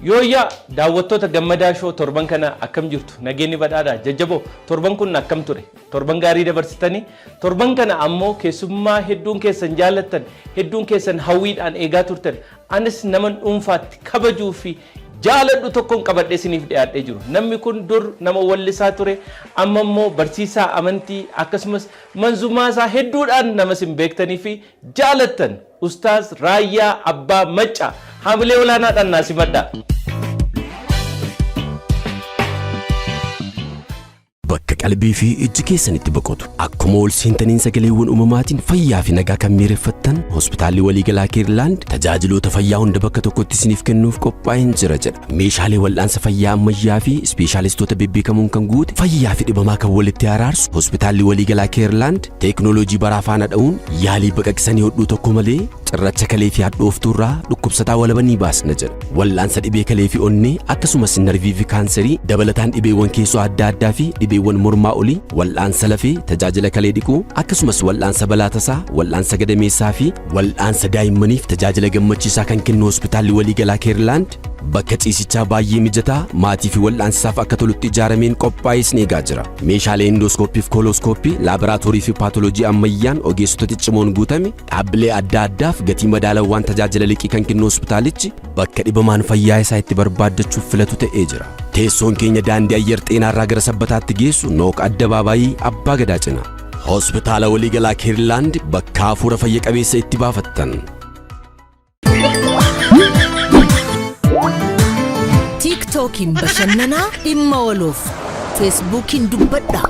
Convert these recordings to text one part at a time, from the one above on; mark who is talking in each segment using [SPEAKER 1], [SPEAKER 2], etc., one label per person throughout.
[SPEAKER 1] Yooyyaa daawwattoota Gammadaa Show torban kana akkam jirtu? Nageenyi badhaadhaa jajjaboo torban kun akkam ture? Torban gaarii dabarsitanii torban kana ammoo keessummaa hedduun keessan jaallattan, hedduun keessan hawwiidhaan eegaa turtan, anis naman dhuunfaatti kabajuu fi jaaladhu tokkoon qabadhee isiniif dhiyaadhee jiru. Namni kun dur nama wallisaa ture, amma immoo barsiisaa amantii, akkasumas manzumaa isaa hedduudhaan nama isin beektanii fi jaalattan, Ustaaz Raayyaa Abbaa Maccaa, haamilee olaanaadhaan naa simadhaa.
[SPEAKER 2] Bakka qalbii fi ijji keessan itti boqotu. Akkuma ol seentaniin sagaleewwan uumamaatiin fayyaa fi nagaa kan miireffattan hospitaalli waliigalaa Keerlaand tajaajiloota fayyaa hunda bakka tokkotti isiniif kennuuf qophaa'een jira jedha. Meeshaalee wal'aansa fayyaa ammayyaa fi ispeeshaalistoota bebbeekamoon kan guute, fayyaa fi dhibamaa kan walitti araarsu hospitaalli waliigalaa Keerlaand teeknooloojii baraa faana dha'uun yaalii baqaqsanii hodhuu tokko malee cirracha kalee fi hadhooftuu irraa dhukkubsataa walaba ni baasna jedha. Wal'aansa dhibee kalee fi onnee, akkasumas narvii fi kaanserii dabalataan dhibeewwan keessoo adda addaa fi dhibeewwan mormaa olii, wal'aansa lafee, tajaajila kalee dhiquu, akkasumas wal'aansa balaa tasaa, wal'aansa gadameessaa fi wal'aansa daa'immaniif tajaajila gammachiisaa kan kennu hospitaalli waliigalaa Keerlaand bakka ciisichaa baay'ee mijataa maatii fi wal'aansaaf akka tolutti ijaarameen qophaa'ee isin eegaa jira. Meeshaalee endooskooppii fi koolooskooppii, laaboraatoorii fi paatoloojii ammayyaan ogeessota ciccimoon guutame, dhaabbilee adda addaaf gatii madaalawaan tajaajila liqii kan kennu hospitaalichi bakka dhibamaan fayyaa isaa itti barbaaddachuuf filatu ta'ee jira. Teessoon keenya daandii ayyar xeenaarraa gara Sabbataatti geessu Nooq Addabaabaayii Abbaa Gadaa cina. Hospitaala waliigalaa Keerlaand, bakka hafuura fayya qabeessa itti baafattan.
[SPEAKER 3] Tiiktookiin bashannanaa, dhimma waloof Feesbuukiin dubbadhaa.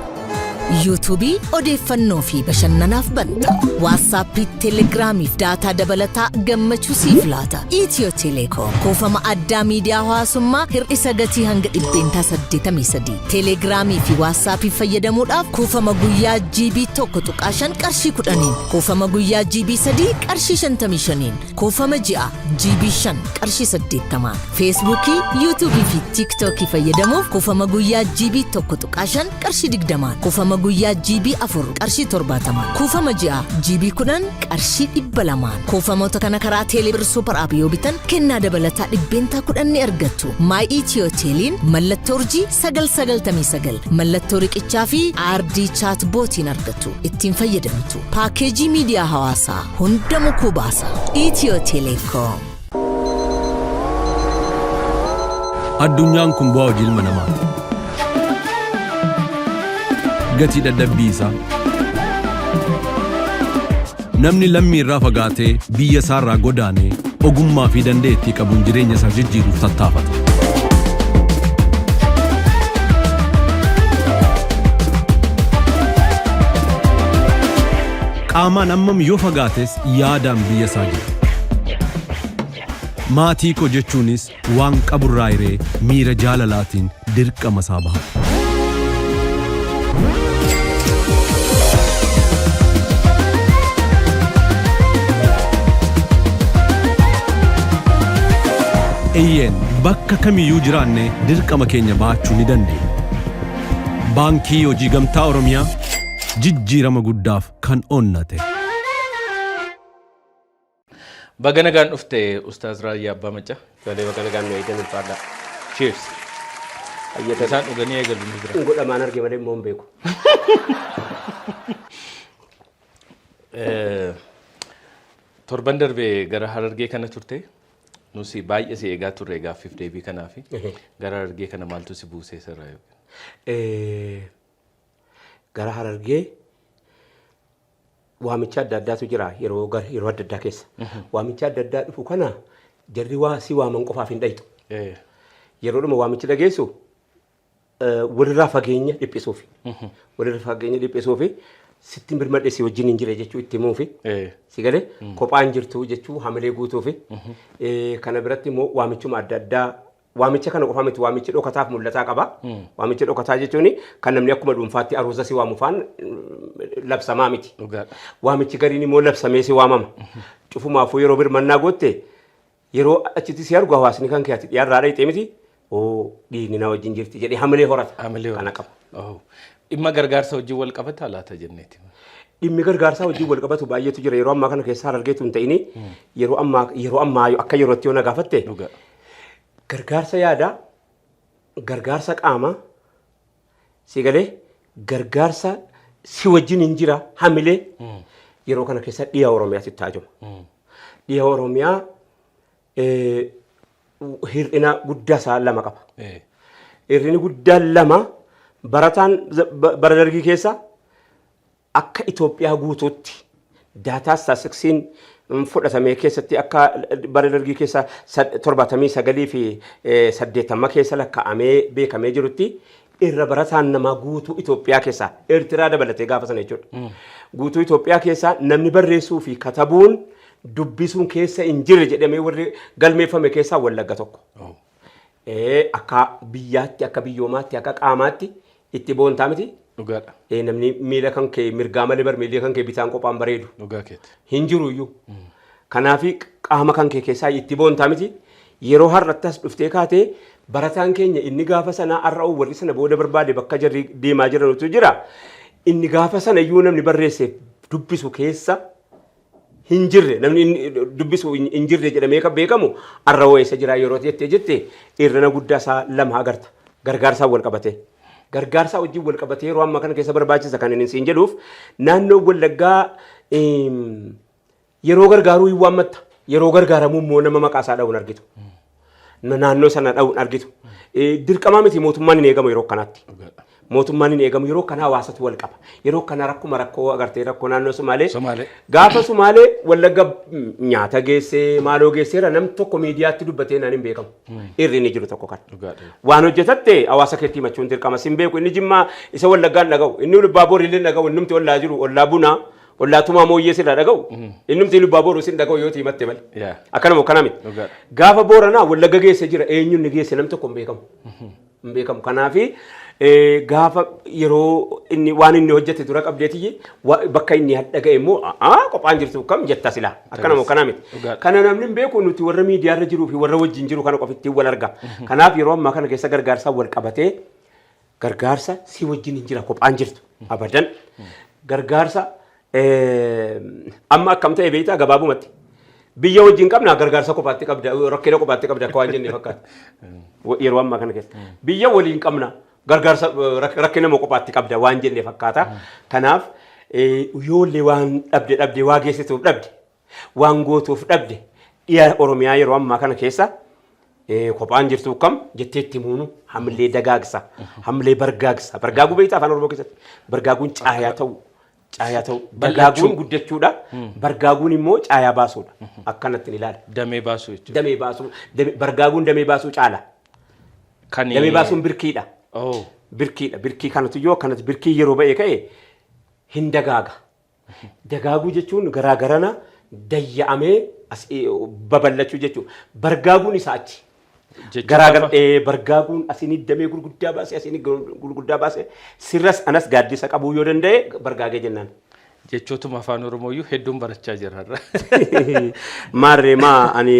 [SPEAKER 3] Yuutuubii odeeffannoo fi bashannanaaf banta. Waatsaappii, Telegiraamii fi daataa dabalataa gammachuu siif laata. Itiyoo Teleekoom kuufama addaa miidiyaa hawaasummaa hir'isa gatii hanga 83%. Telegiraamii fi Waatsaappii fayyadamuudhaaf kuufama guyyaa GB 1.5 qarshii 10n, kuufama guyyaa GB 3 qarshii 55n, kuufama ji'a GB 5 qarshii 80n, Feesbuukii, Yuutuubii fi Tiiktookii fayyadamuuf kuufama guyyaa GB 1.5 qarshii 20n, kuufama guyyaa GB 4 qarshii 70n, kuufama ji'a GB 10 qarshii 200n. Kuufamoota kana karaa Teelebir Super App yoo bitan kennaa dabalataa 10% ni argattu. Maay Itiyoo Teeliin mallattoo urjii 999 mallattoo riqichaa fi aardii chaat bootiin argattu. Ittiin fayyadamtu. Paakeejii miidiyaa hawaasaa hunda mukuu baasa. Itiyoo Teleekoom.
[SPEAKER 4] Addunyaan kun bu'aa hojii ilma namaati. Gatii dadhabbii isaa. Namni lammii irraa fagaatee, biyya isaa irraa godaanee, ogummaa fi dandeettii qabuun jireenya isaa jijjiiruuf tattaafata. Qaamaan ammam yoo fagaates yaadaan biyya isaa jira. Maatii koo jechuunis waan qaburraa hiree miira jaalalaatiin dirqama isaa bahata. Eeyyeen, bakka kamiyyuu jiraanne dirqama keenya bahachuu ni dandeenya. Baankii Hojii Gamtaa Oromiyaa, jijjiirama guddaaf kan onnate.
[SPEAKER 1] Baga nagaan dhufte, Ustaaz Raayyaa Abbaa Maccaa.
[SPEAKER 5] Tolee, baga nagaan nu eegdan, ulfaadhaa.
[SPEAKER 1] Cheers.
[SPEAKER 5] Hayyata.
[SPEAKER 1] Isaan dhuganii eegalu ni jira.
[SPEAKER 5] Hin godhamaan arge malee immoo hin beeku.
[SPEAKER 1] Torban darbe gara Harargee kana turte. Nusi baay'ee si eegaa turre gaaffiif deebii kanaafi. Gara Harargee kana maaltu si buusee sirraa yookiin?
[SPEAKER 5] Gara Harargee waamicha adda addaatu jira yeroo yeroo adda addaa keessa. Waamicha adda addaa dhufu kana jarri waa si waaman qofaaf hin dhayxu. Yeroodhuma waamichi dhageessu walirraa fageenya dhiphisuufi. Walirraa fageenya dhiphisuufi, sitti birmadhe, si wajjin hin jire jechuu itti himuufi. Si galee, kophaan jirtu jechuu hamilee guutuufi. Kana biratti immoo waamichuma adda addaa, waamicha kana qofa miti, waamichi dhokataaf mul'ataa qaba. Waamichi dhokataa jechuun kan namni akkuma dhuunfaatti aruuza si waamu faan labsamaa miti. Waamichi gariin immoo labsamee si waamama. Cufumaafuu yeroo birmannaa gootte, yeroo achitti si argu hawaasni kan kee ati dhiyaarraa dhayxee miti. Oo, dhiigni na wajjin jirti jedhee hamilee horata.
[SPEAKER 1] Hamilee
[SPEAKER 5] Kana
[SPEAKER 1] horata.
[SPEAKER 5] qaba.
[SPEAKER 1] Oh. Dhimma gargaarsa wajjin wal qabata laata jenneeti.
[SPEAKER 5] Dhimmi gargaarsaa wajjin wal qabatu baay'eetu jira. Yeroo ammaa kana keessa Harargeetu hin ta'ini, yeroo ammaa akka yerootti yoo na gaafatte, Gargaarsa yaadaa, gargaarsa qaamaa, si galee gargaarsa si wajjin hin jira hamilee yeroo kana keessa dhiya Oromiyaatti taajuma. Dhiya Oromiyaa hir'ina guddaa isaa lama qaba. Hir'inni guddaan lama, barataan bara Dargii keessa akka Itoophiyaa guutuutti data statistiksiin fudhatamee keessatti, akka bara Dargii keessa 79 fi 80 keessa lakkaa'amee beekamee jirutti, irra barataan namaa guutuu Itoophiyaa keessaa, Eertiraa dabalatee gaafa sana jechuudha. Guutuu Itoophiyaa keessaa namni barreessuu fi katabuun dubbisuun keessa hin jirre jedhamee warri galmeeffame keessaa Wallagga tokko. Akka biyyaatti, akka biyyoomaatti, akka qaamaatti itti boontaa miti.
[SPEAKER 1] Dhugaadha.
[SPEAKER 5] Namni miila kan kee mirgaa malee bar miilli kan kee bitaan qophaan bareedu.
[SPEAKER 1] Dhugaa keeti.
[SPEAKER 5] Hin jiru iyyuu. Kanaaf qaama kan kee keessaa itti boontaa miti. Yeroo har'atti as dhuftee kaatee barataan keenya inni gaafa sanaa har'a warri sana booda barbaade bakka jarri deemaa jiranutu jira. Inni gaafa sana iyyuu namni barreesse dubbisu keessa hin jirre, namni inni dubbisu hin jirre jedhamee kan beekamu har'a eessa jira yeroo jettee jette, hir'ina guddaa isaa lama agarta. Gargaarsaan wal qabatee. Gargaarsaa wajjin wal qabatee yeroo ammaa kana keessa barbaachisa kan inni siin jedhuuf, naannoo Wallaggaa yeroo gargaaruu hin waammatta. Yeroo gargaaramuu immoo nama maqaa isaa dha'uun argitu. Naannoo sana dha'uun argitu. Dirqamaa miti, mootummaan hin eegamu yeroo kanaatti. Mootummaan hin eegamu yeroo kana, hawaasatu wal qaba. Yeroo kana rakkuma rakkoo agartee, rakkoo naannoo Sumaalee.
[SPEAKER 1] Sumaalee.
[SPEAKER 5] Gaafa Sumaalee Wallagga nyaata geessee maaloo geesseera namni tokko miidiyaatti dubbatee naan hin beekamu. Irri inni jiru tokko kana. Waan hojjetatte hawaasa keetti himachuun dirqama. Sin beeku, inni Jimmaa isa Wallaggaan dhaga'u, inni Lubbaaboor illee dhaga'u, innumti ollaa jiru, ollaa bunaa, ollaa tumaa mooyyee sirraa dhaga'u, innumti Lubbaaboor sin dhaga'u yoo himatte malee. Akkanuma akkana miti.
[SPEAKER 1] Dhugaadha.
[SPEAKER 5] Gaafa Booranaa Wallagga geesse jira, eenyuun ni geesse namni tokko hin beekamu. Hin beekamu. Kanaafi gaafa yeroo inni waan inni hojjete dura qabdeetiyyi bakka inni hadha ga'e immoo qophaan jirtu kam jetta silaa. Akkanuma akkanaa miti.
[SPEAKER 1] Dhugaadha.
[SPEAKER 5] Kana namni hin beeku, nuti warra miidiyaarra jiruu fi warra wajjin jiru kana qofittiin wal arga. Kanaaf yeroo ammaa kana keessa gargaarsaan wal qabatee gargaarsa si wajjin hin jira, kophaan jirtu abadan. Gargaarsa amma akkam ta'e beektaa? Gabaabumatti. Biyya wajjin qabna, gargaarsa kophaatti qabda, rakkina kophaatti qabda akka waan jennee fakkaata. Yeroo ammaa kana keessa. Biyya waliin qabna, gargaarsa rakkina immoo kophaatti qabda waan jennee fakkaata. Kanaaf yoollee waan dhabde dhabde, waa geessituuf dhabde, waan gootuuf dhabde, dhiya Oromiyaa yeroo ammaa kana keessa kophaan jirtu kam jettee itti himuunu hamilee dagaagsa, hamilee bargaagsa. Bargaaguu beektaa? Afaan Oromoo keessatti bargaaguun caayaa ta'u, caayaa ta'u, dagaaguun guddachuudha, bargaaguun immoo caayaa baasuudha. Akkanatti ni ilaala.
[SPEAKER 1] Damee baasuu jechuudha.
[SPEAKER 5] Damee baasuu, bargaaguun damee baasuu caala.
[SPEAKER 1] Kan
[SPEAKER 5] Damee baasuun birkiidha.
[SPEAKER 1] Oh.
[SPEAKER 5] Birkiidha. Birkii kanatu yoo akkanatti birkii yeroo ba'e ka'e hin dagaaga. Dagaaguu jechuun garaagarana dayya'amee as babal'achuu jechuudha. Bargaaguun isaa achi.
[SPEAKER 1] Jechuun
[SPEAKER 5] Garaagar bargaaguun asiin damee gurguddaa baasee, asiin gurguddaa baasee, sirras anas gaaddisa qabuu yoo danda'e bargaagee jennaan.
[SPEAKER 1] Jechootuma afaan Oromooyyuu hedduun barachaa jira har'a.
[SPEAKER 5] Maarree maa ani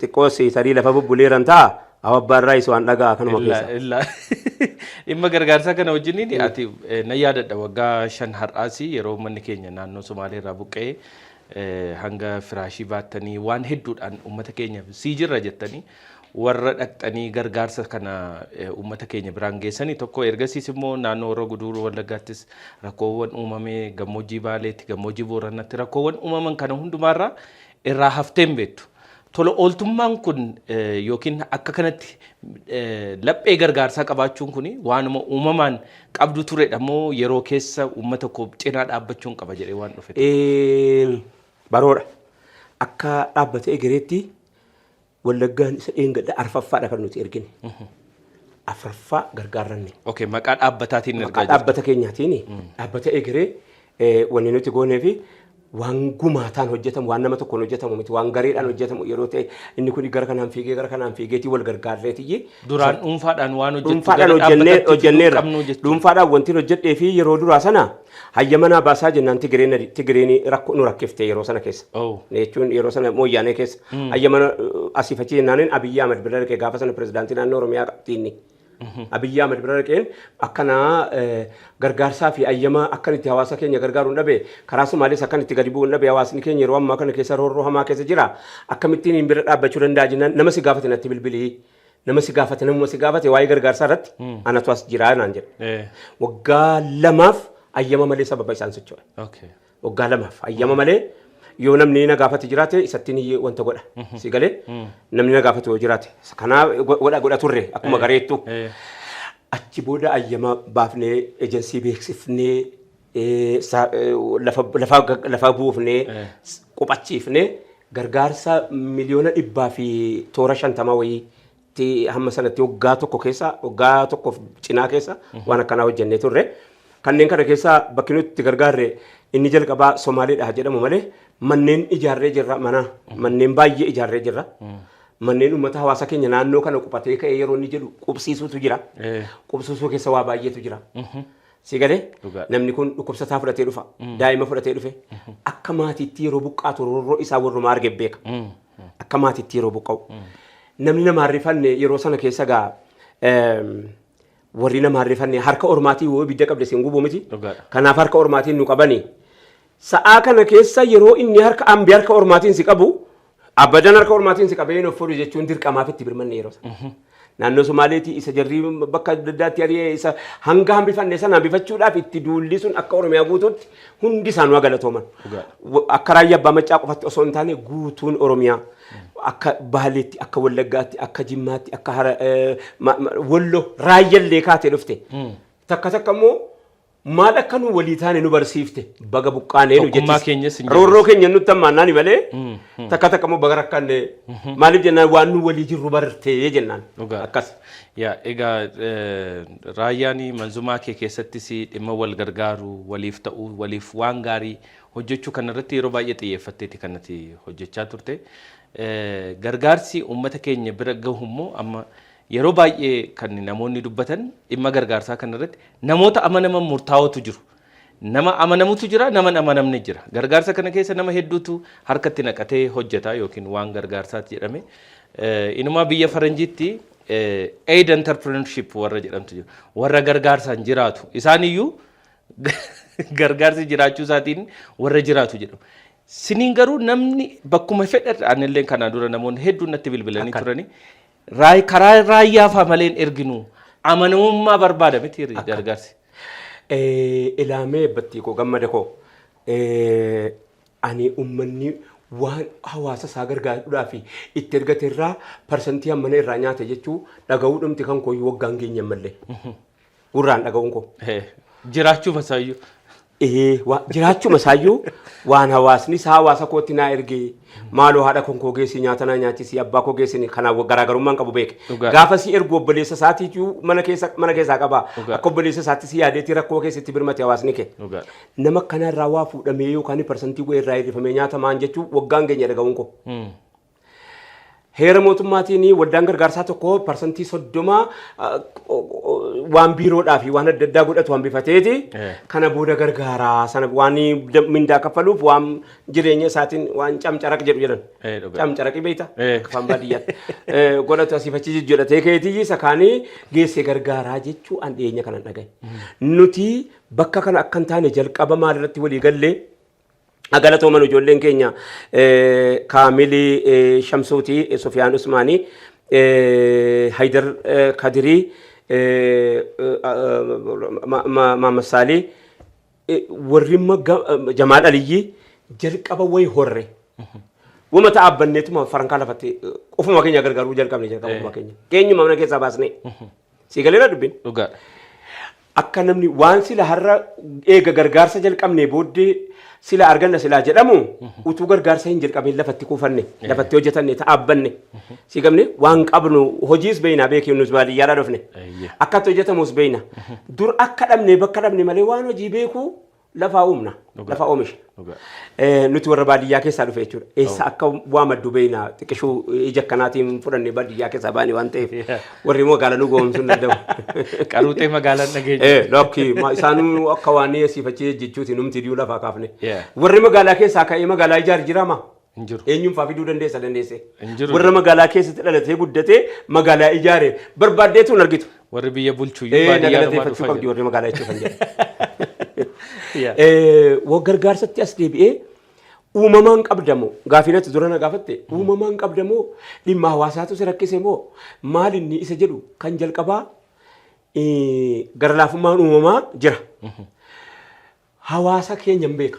[SPEAKER 5] xiqqoos tarii lafa bubbuleeran ta'a. Awabbaarraa isa waan dhagaa kanuma
[SPEAKER 1] Illaa
[SPEAKER 5] keessa.
[SPEAKER 1] illaa dhimma gargaarsaa kana wajjiniin ati na yaadadha, waggaa 5 har'aasi yeroo uummanni keenya naannoo Somaalee irraa buqqa'ee hanga firaashii baattanii waan hedduudhaan uummata keenya sii jirra jettanii warra dhaqxanii gargaarsa kana uummata keenya biraan geessanii tokko. Ergasiis immoo naannoo warra Guduruu Wallaggaattis rakkoowwan uumamee, gammoojjii Baaleetti, gammoojjii Booranatti rakkoowwan uumaman kana hundumaarraa irraa hafteen beektu. Tola ooltummaan kun yookiin akka kanatti laphee gargaarsaa qabaachuun kun waanuma uumamaan qabdu turedha moo yeroo keessa uummata koo cinaa dhaabbachuun qaba jedhee waan dhufe?
[SPEAKER 5] Baroodha. Akka dhaabbata Egereetti Wallaggaan isa dheengadda arfaffaadha kan nuti ergine. Afraffaa gargaarranne.
[SPEAKER 1] Okay, maqaa dhaabbataatiin
[SPEAKER 5] Maqaa
[SPEAKER 1] ergaa jirtu.
[SPEAKER 5] Dhaabbata keenyaatiin, dhaabbata Egeree, wanni nuti goonee fi waan gumaataan hojjetamu, waan nama tokkoon hojjetamu miti, waan gareedhaan hojjetamu yeroo ta'e, inni kun gara kanaan fiigee gara kanaan fiigeetii wal gargaarreetiyyi.
[SPEAKER 1] Duraan dhuunfaadhaan waan hojjettu
[SPEAKER 5] Dhuunfaadhaan
[SPEAKER 1] gara
[SPEAKER 5] hojjennee
[SPEAKER 1] dhaabbatatti fiduu
[SPEAKER 5] hojjenneerra.
[SPEAKER 1] qabnu jechuudha.
[SPEAKER 5] Dhuunfaadhaan wanti hojjedhee fi yeroo duraa sana hayyama naa baasaa jennaan Tigireen rakkoo nu rakkifte yeroo sana keessa. Jechuun yeroo sana Mooyyaanee keessa. Hayyama asiif achi jennaaniin Abiyyi Ahmad bira dhaqee, gaafa sana pirezidaantii naannoo Oromiyaa qabxiinni. Abiyyi Ahmad bira dhaqeen akkanaa gargaarsaa fi hayyama akkan itti hawaasa keenya gargaaruun dhabe, karaa Somaalees akkan itti gadi bu'uun dhabe, hawaasni keenya yeroo ammaa kana keessa roorroo hamaa keessa jira, akkamittiin hin bira dhaabbachuu danda'a jennaan, nama si gaafate natti bilbilii. Nama si gaafate, namuma si gaafate waa'ee gargaarsaa irratti anatu as jiraa naan jedhe. Waggaa 2f ayyama malee sababa isaan socho'e. Waggaa 2f ayyama malee yoo namni na gaafate jiraate isatti ni wanta godha. Si galee, namni na gaafate yoo jiraate. Kanaaf godha godha turre akkuma gareettu. Achi booda ayyama baafnee, ejensii beeksifnee, lafa buufnee, quphachiifnee, gargaarsa 150,000,000 wayiitti hamma sanatti waggaa tokko keessa, waggaa tokkoof cinaa keessa waan akkanaa hojjennee turre. Kanneen kana keessaa bakki nuti itti gargaarre inni jalqabaa Somaaliidha jedhamu malee manneen ijaarree jirra, mana manneen baay'ee ijaarree jirra. Manneen uummata hawaasa keenya naannoo kana quphatee ka'ee yeroo inni jedhu qubsiisuutu jira. Qubsiisuu keessa waa baay'eetu jira. Si galee, namni kun dhukkubsataa fudhatee dhufa. Daa'ima fudhatee dhufe. Akka maatiitti yeroo buqqaatu roorroo isaa warrumaa arge beeka. Akka maatiitti yeroo buqqa'u. Namni nama rifanne yeroo sana keessa gaa warri nama rifanne harka ormaatii yoo ibidda qabde siin gubuu miti. Kanaaf harka ormaatiin nu qabani. Sa'aa kana keessa yeroo inni harka ambi harka ormaatiin si qabu, abadan harka ormaatiin si qabee hin of fuudhu jechuun dirqamaaf itti birmanne yeroo sana. Naannoo Somaaleetii isa jarri bakka adda addaatti ari'ee isa hanga hambifanne sana hambifachuudhaaf itti duulli sun akka Oromiyaa guutuutti hundi isaanuu galatooman. Akka Raayyaa Abbaa Maccaa qofatti osoo hin taane guutuun Oromiyaa akka Baaleetti, akka Wallaggaatti, akka Jimmaatti, akka Walloo Raayyallee kaatee dhufte. Takka takka immoo maal akka nu walii taane nu barsiifte, baga buqqaanee nu
[SPEAKER 1] Tokkummaa
[SPEAKER 5] jechis.
[SPEAKER 1] keenyas hin
[SPEAKER 5] Roorroo keenya nutti hammaannaani malee takka takka immoo baga rakkanne maaliif jennaan waan nu walii jirru bartee jennaan. Akkas.
[SPEAKER 1] Yaa, egaa raayyaan manzumaa kee keessattis dhimma wal gargaaru, waliif ta'uu, waliif waan gaarii hojjechuu kanarratti yeroo baay'ee xiyyeeffatteeti kan ati hojjechaa turte. Gargaarsi uummata keenya bira gahu immoo amma yeroo baay'ee kan namoonni dubbatan dhimma gargaarsaa kanarratti namoota amanaman murtaa'ootu jiru. Nama amanamutu jira, nama hin amanamne jira. Gargaarsa kana keessa nama hedduutu harkatti naqatee hojjeta yookiin waan gargaarsaati jedhame. Inumaa biyya faranjiitti aid entrepreneurship warra jedhamtu jiru. Warra gargaarsaan jiraatu. Isaaniyyuu gargaarsi jiraachuu isaatiin warra jiraatu jedhamu. Siniin garuu namni bakkuma fedhan, anillee kanaan dura namoonni hedduun natti bilbilanii turani. Karaa raayyaa fa'aa malee hin erginu. Amanamummaa barbaada miti gargaarsi?
[SPEAKER 5] Ilaamee battii koo, gammada koo, ani uummanni waan hawaasa isaa gargaaruudhaaf itti ergate irraa parsantii hammana irraa nyaate jechuu dhaga'uu dhumti kan koo waggaan keenya mallee. Gurraan dhaga'uun koo.
[SPEAKER 1] Jiraachuu masaayyuu.
[SPEAKER 5] Jiraachuma isaayyuu waan hawaasni isaa hawaasa kootti naa ergee, maaloo haadha koo geessi, nyaata naa nyaachisi, abbaa koo geessi, kanaaf garaagarummaan qabu beeke. Gaafa si ergu obboleessa isaatiitu mana keessaa qaba. Akka obboleessa isaatti si yaadeetii rakkoo keessatti birmate hawaasni kee. Nama akkanaa waa fuudhamee yookaan parsantii wayii irraa hir'ifamee nyaatamaan jechuun waggaan keenya dhaga'uun koo. Heera mootummaatiin waldaan gargaarsaa tokko 30% waan biiroodhaa fi waan adda addaa godhatu hambifateeti. Kana booda gargaaraa sana waan mindaa kaffaluuf, waan jireenya isaatiin waan camcaraq jedhu jedhan. Camcaraqi beekta? Afaan baadiyyaatti. Godhatu asiif achi jijjiiratee keetii isa kaanii geessee gargaaraa jechuu an dhiyeenya kanan dhagaye. Nuti bakka kana akka hin taane jalqaba maalirratti walii gallee, galatooman ijoolleen keenya Kaamilii Shamsuutii, Sufiyaan Usmaanii, Haydar Kadirii, Maammasaalii, warri Jamaal Aliyyii jalqaba wayi horre. Wama ta'abbanneetuma farankaa lafatti ofuma keenya gargaaruu jalqabne, jalqaba ofuma keenya. Keenyuma mana keessaa baasnee. Si galeera dubbiin?
[SPEAKER 1] Dhugaadha.
[SPEAKER 5] Akka namni waan sila har'a eega gargaarsa jalqabnee booddee sila arganna silaa jedhamu, utuu gargaarsa hin jalqabin lafatti kuufanne, lafatti hojjetanne, ta'abbanne, si gamne, waan qabnu hojiis beeyna, beekii nus baadiyyaadhaa dhufne, akkatti hojjetamus beeyna. Dur akka dhabne bakka dhabne malee waan hojii beekuu lafaa uumna, lafaa oomisha. Nuti warra baadiyyaa keessaa dhufe jechuudha. Eessa akka waa maddu beeyna, xiqqishuu ija akkanaatiin fudhannee baadiyyaa keessaa baane waan ta'eef warri magaalaa nu goomsuu hin danda'u.
[SPEAKER 1] Qaruuxee magaalaan dhageenya.
[SPEAKER 5] Lakki, isaanuu akka waan asiifachii jechuuti numti diyuu lafaa kaafne. Warri magaalaa keessaa ka'ee magaalaa ijaaru jiraama?
[SPEAKER 1] Hin jiru.
[SPEAKER 5] Eenyuun faa fiduu dandeessa dandeesse?
[SPEAKER 1] Hin jiru.
[SPEAKER 5] Warra magaalaa keessatti dhalatee guddatee magaalaa ijaare barbaaddeetu hin argitu.
[SPEAKER 1] Warri biyya bulchu iyyuu
[SPEAKER 5] Na
[SPEAKER 1] baadiyyaa dhumaa
[SPEAKER 5] galateeffachuu
[SPEAKER 1] dhufaa
[SPEAKER 5] qabdi
[SPEAKER 1] jiru.
[SPEAKER 5] warri magaalaa jechuuf kan jedhu. Gargaarsatti as deebi'ee Uumamaan qabdamoo gaafiinatti dura na gaafatte, uumamaan qabdamoo, dhimma hawaasaatu si rakkise moo maal inni isa jedhu, kan jalqabaa gara laafummaan uumamaa jira. Hawaasa keenya hin beeka.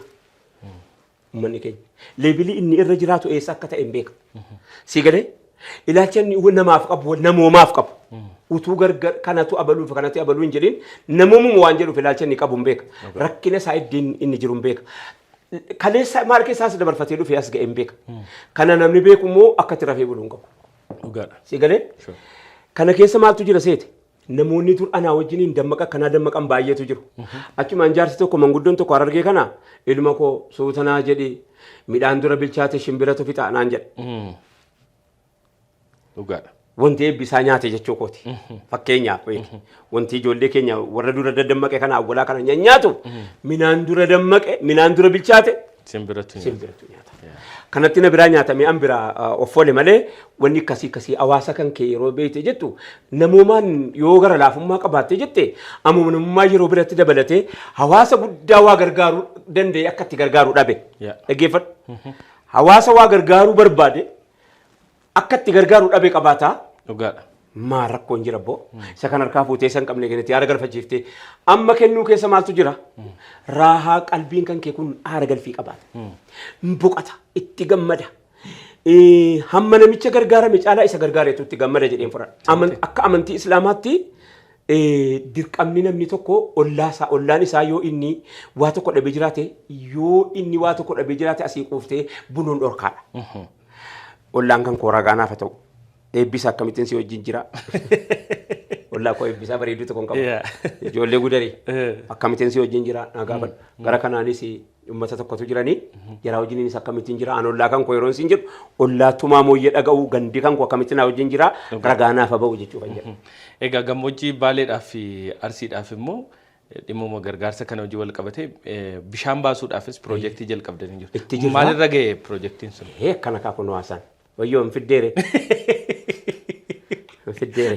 [SPEAKER 5] Uummanni keenya. Level inni irra jiraatu eessa akka ta'e hin beeka. Si galee, ilaalcha inni namaaf qabu, namoomaaf qabu. Utuu gargar kanatu abaluuf kanatu abaluu hin jedhin, namoomuma waan jedhuuf ilaalcha inni qabu hin beeka. Rakkina isaa iddiin inni jiru hin beeka. Kaleessa maal keessaas dabarfatee dhufee as ga'e hin beeka. Kana namni beeku immoo akka itti rafee buluu hin qabu. Si galee? Kana keessa maaltu jira seete? Namoonni dur anaa wajjiniin dammaqa akkanaa dammaqan baay'eetu jiru. Achumaan jaarsi tokko, manguddoon tokko Harargee kana, "Ilma koo, suutanaa jedhi, midhaan dura bilchaate shimbiratu fixa," naan jedhe. Wanti eebbisaa nyaate jechuu kooti. Fakkeenyaaf beeki. Wanti ijoollee keenya warra dura daddamaqe kana, awwalaa kana nyaatu, midhaan dura dammaqe, midhaan dura bilchaate
[SPEAKER 1] Simbiratu nyaata.
[SPEAKER 5] Simbiratu nyaata. Kanatti na biraa nyaatamee an biraa offoole malee, wanni akkasii akkasii hawaasa kan kee yeroo beekte jettu, namoomaan yoo gara laafummaa qabaatte jette, amanamummaa yeroo biratti dabalatee hawaasa guddaa waa gargaaruu danda'e akka itti gargaaruu dhabe. Dhaggeeffadhu. Hawaasa waa gargaaruu barbaade akka itti gargaaruu dhabe qabaataa. Maa rakkoon jira boo? Isa kan harkaa fuutee isa hin qabne kennite, haara galfachiiftee. Amma kennuu keessa maaltu jira? Raahaa qalbiin kan kee kun haara galfii qabaata. Boqata, itti gammada. Hamma namicha gargaarame caalaa isa gargaareetu itti gammada jedheen fudhadha. Akka amantii Islaamaatti dirqamni namni tokko ollaa isaa, ollaan isaa yoo inni waa tokko dhabee jiraate, yoo inni waa tokko dhabee jiraate, asii quuftee buluun dhorkaadha. Ollaan kan koo ragaa naaf haa ta'u. Eebbisa akkamittiin si wajjin jira? Ollaa koo eebbisaa bareedduu tokko hin qabu. Ijoollee Gudarii. Akkamittiin si wajjin jira? Na gaafadhu. Gara kanaanis uummata tokkotu jiranii. Jaraa wajjininis akkamittiin jira? An ollaa kan koo yeroon siin jedhu, ollaa tumaa mooyyee dhaga'u, gandi kan koo akkamittiin na wajjin jira? Ragaa naaf haa ba'u jechuudha kan jedhu.
[SPEAKER 1] Egaa gammoojjii Baaleedhaaf fi Arsiidhaaf immoo dhimmuma gargaarsa kana hojii wal qabatee bishaan baasuudhaafis piroojeektii jalqabdanii jiru.
[SPEAKER 5] Itti jirra.
[SPEAKER 1] Maalirra ga'e piroojeektiin sun?
[SPEAKER 5] Hee, akkana kaa kun haasaan. Wayyoo, hin fiddeere. Hin fiddeere.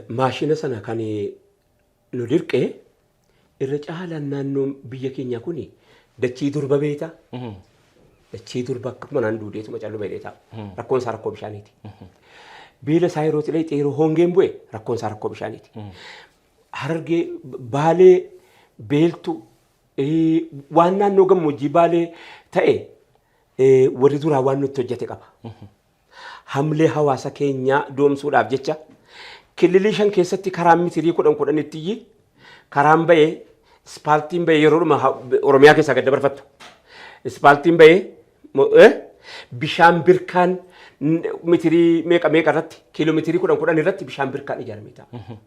[SPEAKER 5] Maashina sana kan nu dirqee irra caalaan naannoon biyya keenyaa kun dachii durba beektaa. Dachii durba akkuma naan duudeetuma calluma jedhee taa'u. Rakkoon isaa rakkoo bishaaniiti. Beela isaa yeroo xilee, yeroo hongeen bu'e, rakkoon isaa rakkoo bishaaniiti. Harargee, Baalee, Beeltu, waan naannoo gammoojjii Baalee ta'e warri duraa waan nutti hojjete qaba. Hamlee hawaasa keenyaa doomsuudhaaf jecha kililii 5 keessatti karaan mitirii 10 10tti iyyi karaan ba'ee, ispaaltiin ba'ee, yeroodhuma Oromiyaa keessaa gad dabarfattu. Ispaaltiin ba'ee, bishaan birkaan mitirii meeqa meeqa irratti, kiiloomeetirii 10 10 irratti bishaan birkaan ijaaramee ta'a.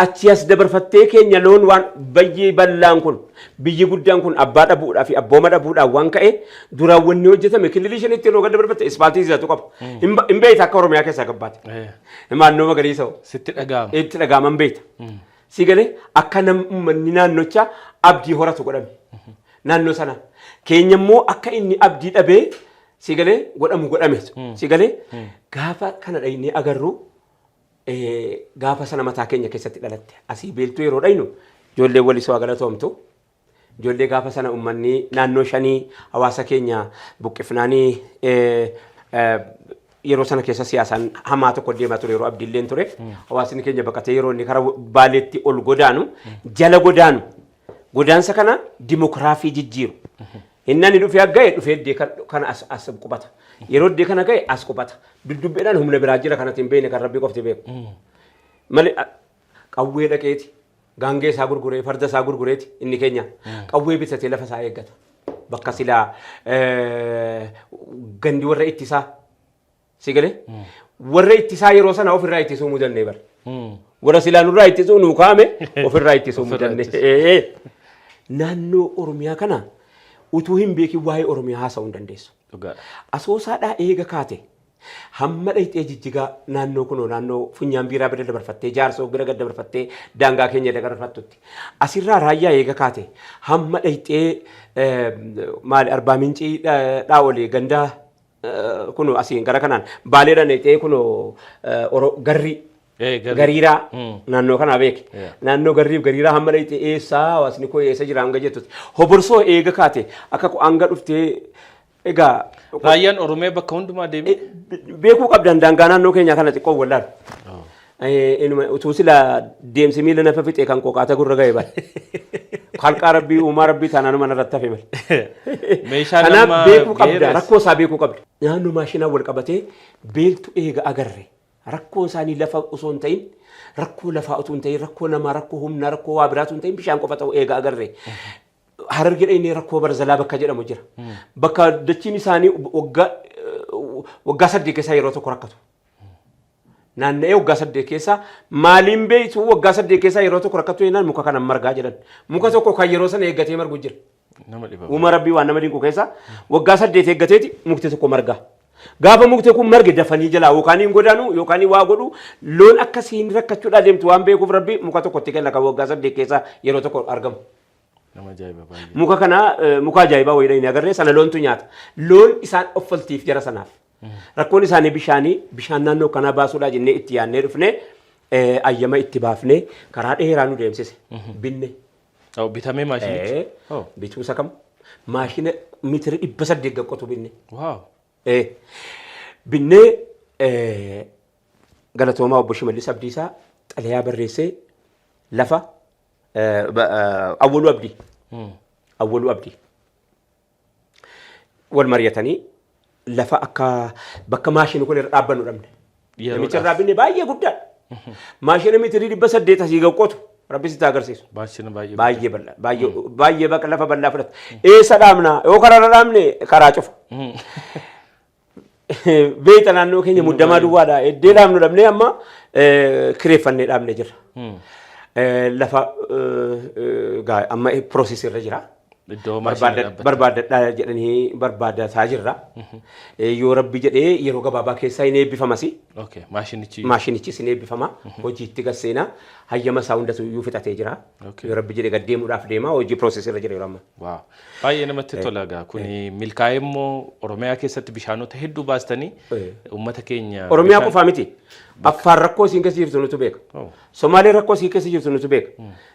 [SPEAKER 5] Achi as dabarfattee keenya loon waan bayyee bal'aan kun, biyyi guddaan kun abbaa dhabuudhaa fi abbooma dhabuudhaan waan ka'e, duraan wanni hojjetame kililii 5tti yeroo gad dabarfatte ispaaltii siisatu qaba. Hin beekta akka Oromiyaa keessaa gabbaate. Naannoo magariisa hoo.
[SPEAKER 1] Sitti dhaga'ama.
[SPEAKER 5] Itti dhaga'aman beekta. Si galee, akka uummanni naannochaa abdii horatu godhame. Naannoo sana. Keenya immoo akka inni abdii dhabee, si galee, godhamu godhame. Si galee, gaafa kana dhaynee agarru, gaafa sana mataa keenya keessatti dhalatte. Asii Beeltuu yeroo dhaynu ijoollee Walisoo galatoomtu. Ijoollee gaafa sana uummanni naannoo shanii hawaasa keenya buqqifnaanii, yeroo sana keessa siyaasaan hamaa tokko deemaa ture, yeroo Abdiilleen ture. Hawaasni keenya baqatee yeroo inni kara Baaleetti ol godaanu, jala godaanu, godaansa kana dimokiraafii jijjiiru. Inni ani dhufee ga'e, dhufee iddee kana as qubata. Yeroo iddee kana ga'e as qubata. Duddubbeedhaan humna biraa jira kanatti hin beekne, kan Rabbii qofti beeku. Malee qawwee dhaqeeti, gaangee isaa gurguree, farda isaa gurgureeti, inni keenya qawwee bitatee lafa isaa eeggata. Bakka silaa gandi warra ittisaa, si galee, warra ittisaa yeroo sana ofirraa ittisuu mudannee bara. Warra silaa nurraa ittisuu nuu kaa'ame ofirraa ittisuu
[SPEAKER 1] Ofirraa
[SPEAKER 5] mudannee. Naannoo Oromiyaa kana utuu hin beekin waa'ee Oromiyaa haasa'uu hin dandeessu. Asoosaadhaa eega kaate hamma dhayxee Jijjigaa, naannoo kunoo naannoo Funyaan Biiraa bira dabarfattee, Jaarsoo bira gad dabarfattee daangaa keenya dabarfattutti. Asirraa Raayyaa eega kaate hamma dhayxee maali, Arbaa Mincii dhaa olee, ganda kunoo asiin gara kanaan Baaleedhaan dhayxee kunoo garrii Gariiraa naannoo kanaa beeke.
[SPEAKER 1] Yeah.
[SPEAKER 5] Naannoo garriif gariiraa hamma dhayite eessaa hawaasni koo eessa jira hanga jettutti. Hoborsoo eega kaate akka hanga dhuftee egaa.
[SPEAKER 1] Raayyaan Oromiyaa bakka hundumaa deemee.
[SPEAKER 5] Beekuu qabdan daangaa naannoo keenyaa kana xiqqoo wallaalu. Inuma utuu sila deemsi miila nafa fixee kan qoqaata gurra ga'e bara. Kalqaa rabbii uumaa rabbii taanaan mana irratti hafe malee.
[SPEAKER 1] Meeshaan
[SPEAKER 5] Kanaaf
[SPEAKER 1] amma
[SPEAKER 5] beekuu qabda,
[SPEAKER 1] geeras.
[SPEAKER 5] Rakkoo isaa beekuu qabda. Naannoo maashinaa wal qabatee beeltu eega agarre. Rakkoo isaanii lafa osoo hin ta'in, rakkoo lafaa osoo hin ta'in, rakkoo namaa, rakkoo humnaa, rakkoo waa biraa osoo hin ta'in bishaan qofa ta'u eega agarre. Harargee dhaqnee rakkoo barzalaa bakka jedhamu jira. Bakka dachiin isaanii waggaa 8 keessaa yeroo tokko rakkatu. Naanna'ee waggaa 8 keessaa maaliin beektu waggaa 8 keessaa yeroo tokko rakkatu jennaan muka kana margaa jedhan. Muka tokko kan yeroo sana eeggatee margu jira.
[SPEAKER 1] Nama dhiba.
[SPEAKER 5] Uuma rabbii waan nama dinqu keessaa waggaa 8 eeggateeti mukti tokko margaa. Gaafa mukti kun marge dafanii jalaa yookaan hin godaanu yookaan waa godhu, loon akkasiin rakkachuudhaa deemtu waan beekuuf rabbi muka tokkotti kenna kan waggaa 8 keessaa yeroo tokko argamu.
[SPEAKER 1] Nama ajaa'iba baay'ee.
[SPEAKER 5] Muka kana muka ajaa'ibaa wayiidha inni agarree sana loontu nyaata. Loon isaan offaltiif jara sanaaf. Rakkoon isaanii bishaanii, bishaan naannoo kanaa baasuudhaa jennee itti yaadnee dhufnee ayyama itti baafnee karaa dheeraa nu deemsise. Binne.
[SPEAKER 1] Oh, bitamee maashinichi. Oh,
[SPEAKER 5] Bituu isa kam? Maashina mitira 800 gaqqotu binne.
[SPEAKER 1] Wow.
[SPEAKER 5] Binnee galatoomaa obbo Shimallis Abdiisaa xalayaa barreessee lafa Awwaluu Abdii. Awwaluu Abdii. Wal mari'atanii lafa akka bakka maashini kun irra dhaabbannu dhabne. Namicha irraa binne baay'ee guddaadha. Maashina mitirii 800 asii gaqqotu rabbi sitti agarsiisu.
[SPEAKER 1] Maashina baay'ee.
[SPEAKER 5] Baay'ee bal'aa, baay'ee baay'ee bakka lafa bal'aa fudhata. Eessa dhaabna? Yoo karaarra dhaabne karaa cufa. Beeyta naannoo keenya muddamaa duwwaadha. Eddee dhaabnu dhabnee amma kireeffannee dhaabne jirra. Lafa amma process irra jira.
[SPEAKER 1] Iddoo maashina dhaabbate.
[SPEAKER 5] Barbaadadhaa jedhanii barbaadataa jirra. Yoo rabbi jedhee yeroo gabaabaa keessaa hin eebbifamas.
[SPEAKER 1] Okay, maashinichi.
[SPEAKER 5] Maashinichis hin eebbifama. Hojiitti gasseenaa hayyama isaa hundatu iyyuu fixatee jira. Yoo rabbi jedhee gad deemuudhaaf deema, hojii process irra jira yeroo ammaa.
[SPEAKER 1] Wow. Baay'ee namatti tola egaa. Kuni milkaa'ee immoo Oromiyaa keessatti bishaanota hedduu baastanii uummata keenya.
[SPEAKER 5] Oromiyaa qofaa miti. Affaar rakkoo isiin keessa jirtu nutu beeka.
[SPEAKER 1] Oh.
[SPEAKER 5] Somaalee rakkoo isii keessa jirtu nutu beeka.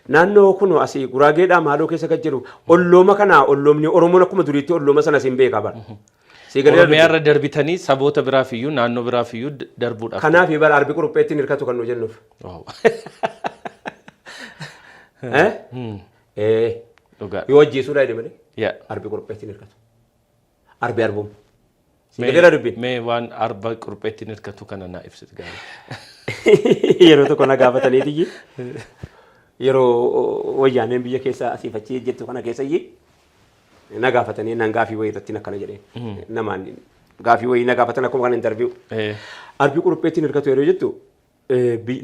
[SPEAKER 5] Naannoo kun asii Guraageedhaa maaloo keessa kan jiru ollooma kanaa, olloomni Oromoon akkuma duriitti ollooma sana siin beeka bara. Sii galee.
[SPEAKER 1] Oromiyaa irra darbitanii saboota biraaf iyyuu, naannoo biraaf iyyuu darbuudhaaf.
[SPEAKER 5] Kanaaf bara arbi qurupheetti hin hirkatu kan nu jennuuf.
[SPEAKER 1] Wow.
[SPEAKER 5] Eh? Eh.
[SPEAKER 1] Dhugaa.
[SPEAKER 5] Yoo ajjeesuudha jedhe malee arbi qurupheetti hin hirkatu. Arbi arbuma. Sii galeera dubbiin.
[SPEAKER 1] Mee waan arba qurupheetti hin hirkatu kana naa ibsit gaarii.
[SPEAKER 5] Yeroo tokko na gaafataniitiyyi yeroo wayyaaneen biyya keessa asiif achi jettu kana keessayyi na gaafatanii nan gaafii wayii irratti akkana jedheen. Namaan gaafii wayii na gaafatan akkuma kana interview. Arbi qurupheetti hin hirkatu yeroo jettu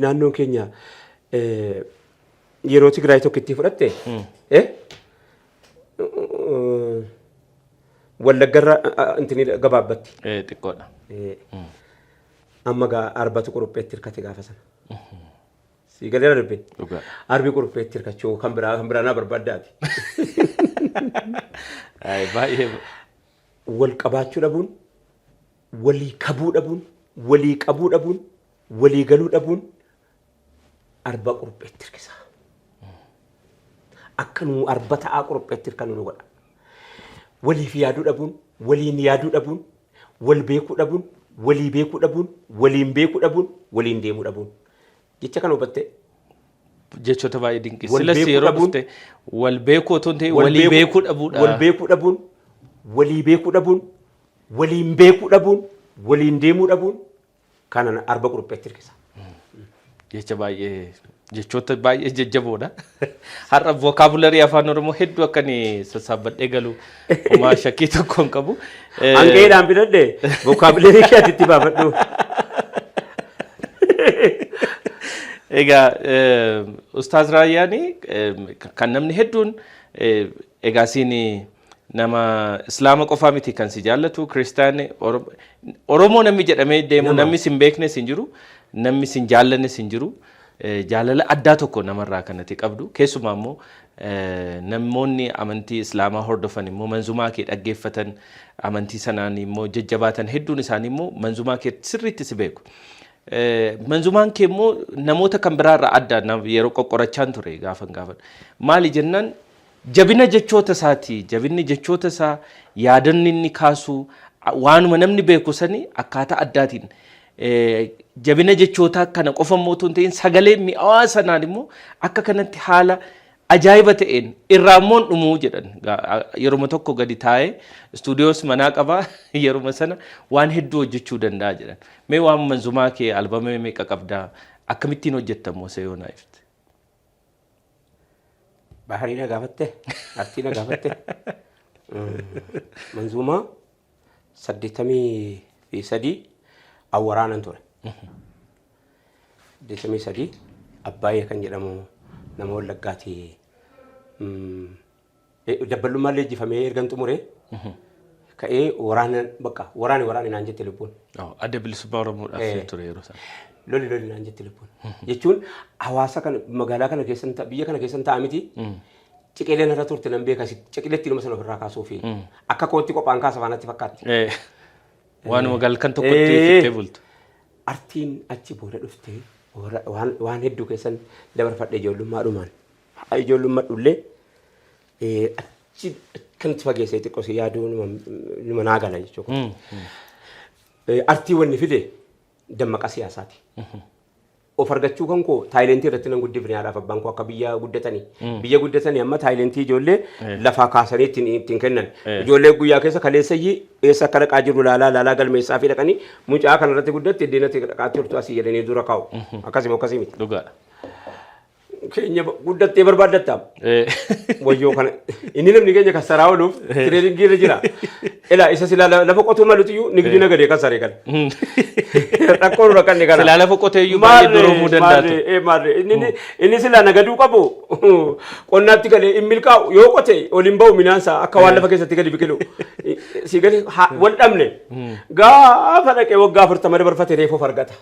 [SPEAKER 5] naannoon keenya yeroo Tigraay tokko itti fudhatte Wallaggarra intini gabaabbatti.
[SPEAKER 1] Xiqqoodha.
[SPEAKER 5] Amma gaa arbatu qurupheetti hirkate gaafa sana. Sii galeera dubbiin.
[SPEAKER 1] Dhugaa.
[SPEAKER 5] Arbi qurupheetti hirkachuu kan biraa naa barbaaddaati.
[SPEAKER 1] Ay, baay'ee.
[SPEAKER 5] Wal qabaachuu dhabuun, walii kabuu dhabuun, walii qabuu dhabuun, walii galuu dhabuun arba qurupheetti hirkisa. Akka nu arba ta'aa qurupheetti hirkannu nu godha. Waliif yaaduu dhabuun, waliin yaaduu dhabuun, wal beekuu dhabuun, walii beekuu dhabuun, waliin beekuu dhabuun, waliin deemuu dhabuun. Jecha kana hubattee?
[SPEAKER 1] Jechoota baay'ee dinqii.
[SPEAKER 5] Wal
[SPEAKER 1] Silas
[SPEAKER 5] beekuu
[SPEAKER 1] yeroo
[SPEAKER 5] dhabuun-
[SPEAKER 1] dhufte wal beekuu otoo hin ta'in
[SPEAKER 5] wal
[SPEAKER 1] walii beekuu dhabuudha.
[SPEAKER 5] Wal beekuu dhabuun, walii beekuu dhabuun, waliin beekuu dhabuun, waliin deemuu dhabuun kana arba qurupheetti hirkisa.
[SPEAKER 1] Jecha baay'ee, jechoota baay'ee jajjaboodha. Har'a vocabulary afaan Oromoo hedduu akka inni sassaabbadhee galu homaa shakkii tokko hin qabu.
[SPEAKER 5] Hanqeedhaan fidadhe, vocabulary kee ati itti baafadhu.
[SPEAKER 1] Egaa Ustaaz Raayyaani kan namni hedduun egaa siin nama Islaama qofaa miti kan si jaallatu, Kiristaanni, Oromoo namni jedhamee deemu namni sin beeknes hin jiru, namni sin jaallannes hin jiru. Jaalala addaa tokko namarraa kanatti qabdu, keessumaa immoo namoonni amantii Islaamaa hordofan immoo manzumaa kee dhaggeeffatan, amantii sanaan immoo jajjabaatan hedduun isaanii immoo manzumaa kee sirriitti si beeku. Manzumaan kee immoo namoota kan biraarraa adda yeroo qoqqorachaan ture gaafan gaafadhu. Maali jennaan, jabina jechoota isaati. Jabinni jechoota isaa, yaadanni inni kaasu, waanuma namni beeku sani akkaataa addaatiin, jabina jechootaa kana qofa immoo otoo hin ta'in, sagalee mi'aawaa sanaan immoo akka kanatti haala ajaa'iba ta'een irraa immoo hin dhumuu jedhan. Yeruma tokko gadi taa'ee istuudiyoos manaa qabaa, yeruma sana waan hedduu hojjechuu danda'a jedhan. Mee waan manzumaa kee, albama meeqa qabdaa? Akkamittiin hojjettamoo seeyoonaa ifte?
[SPEAKER 5] Baharii na gaafatte, artii na gaafatte. Manzuumaa 83 awwaraanan ture. 83 Abbaayee kan jedhamu nama Wallaggaati. Dabbalummaan leenjifamee ergan xumuree ka'ee waraana, bakka waraani waraani naan jette lubbuun.
[SPEAKER 1] Adda Bilisummaa Oromoodhaaf ture yeroo sana.
[SPEAKER 5] Loli loli naan jette lubbuun. Jechuun hawaasa kana, magaalaa kana keessan, biyya kana keessan ta'a miti. Ciqileen irra turte nan beeka, ciqileetti ilma sana ofirraa kaasuu fi akka kootti qophaan kaasa faanatti fakkaatti.
[SPEAKER 1] Waanuma galkan tokkotti fittee bultu.
[SPEAKER 5] Artiin achi booda dhuftee waan hedduu keessan dabarfadhe ijoollummaadhumaan. Ijoollummaa dhullee achi akkanatti fageessee xiqqoo si yaaduu numa naa gala jechuudha. Artii wanni fide dammaqa siyaasaati. Of argachuu kan koo taayilentii irratti nan guddifne, haadhaaf abbaan koo akka biyya guddatanii. Biyya guddatanii amma taayilentii ijoollee lafaa kaasanii ittiin kennan. Ijoollee guyyaa keessa kaleessayyii eessa akka dhaqaa jiru laalaa laalaa galmeessaa fi dhaqanii mucaa kana irratti guddatte iddoo itti dhaqaa turtu asii jedhanii dura kaa'u. Akkasii akkasii miti.
[SPEAKER 1] Dhugaadha.
[SPEAKER 5] Keenya guddattee barbaaddatta. Wayyoo kana inni namni keenya kassaraa ooluuf training irra jira. Ilaa isa silaa lafa qotuu malutu iyyuu nigdi nagadee kassaree kana. Rakkoo nu rakkanne kana.
[SPEAKER 1] Silaa lafa qotee iyyuu baay'ee duroomuu danda'a ture.
[SPEAKER 5] Maarree maarree inni inni silaa nagaduu qabu qonnaatti galee hin milkaa'u, yoo qote ol hin ba'u minaansaa akka waan lafa keessatti gadi biqilu. Si galee wal dhabne gaafa dhaqee waggaa 40 dabarfate reefu of argata.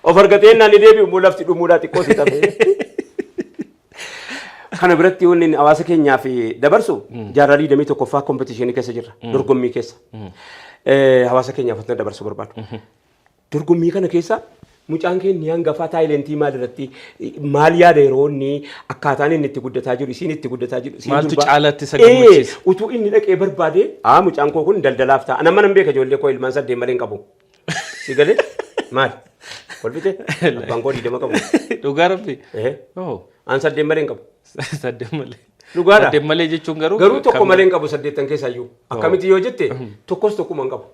[SPEAKER 5] Of argatee naan ni deebi'u immoo lafti dhumuudhaa xiqqoo si tafe. Kana biratti wanni inni hawaasa keenyaaf dabarsu, jaarraa 21ffaa competition keessa jirra. Dorgommii keessa. Hawaasa keenyaaf wanta dabarsuu barbaadu. Dorgommii kana keessa mucaan keenya hangafaa taayilentii maal irratti maal yaada, yeroo inni akkaataan inni itti guddataa jiru, isiin itti guddataa jiru, isiin
[SPEAKER 1] Maaltu caalatti isa gammachiisa?
[SPEAKER 5] Utuu inni dhaqee barbaade, aa, mucaan koo kun daldalaaf ta'a. Nama nan beeka, ijoollee koo ilmaan saddeet malee hin qabu. Si galee maal? Kolfite? Abbaan koo 20 qabu.
[SPEAKER 1] Dhugaa rabbi.
[SPEAKER 5] Oh. An saddeet malee hin qabu.
[SPEAKER 1] Saddeet malee.
[SPEAKER 5] Dhugaadha.
[SPEAKER 1] Saddeet malee jechuun garuu.
[SPEAKER 5] Garuu tokko malee hin qabu saddeettan keessaa iyyuu. Akkamitti yoo jette, tokkos tokkuma hin qabu.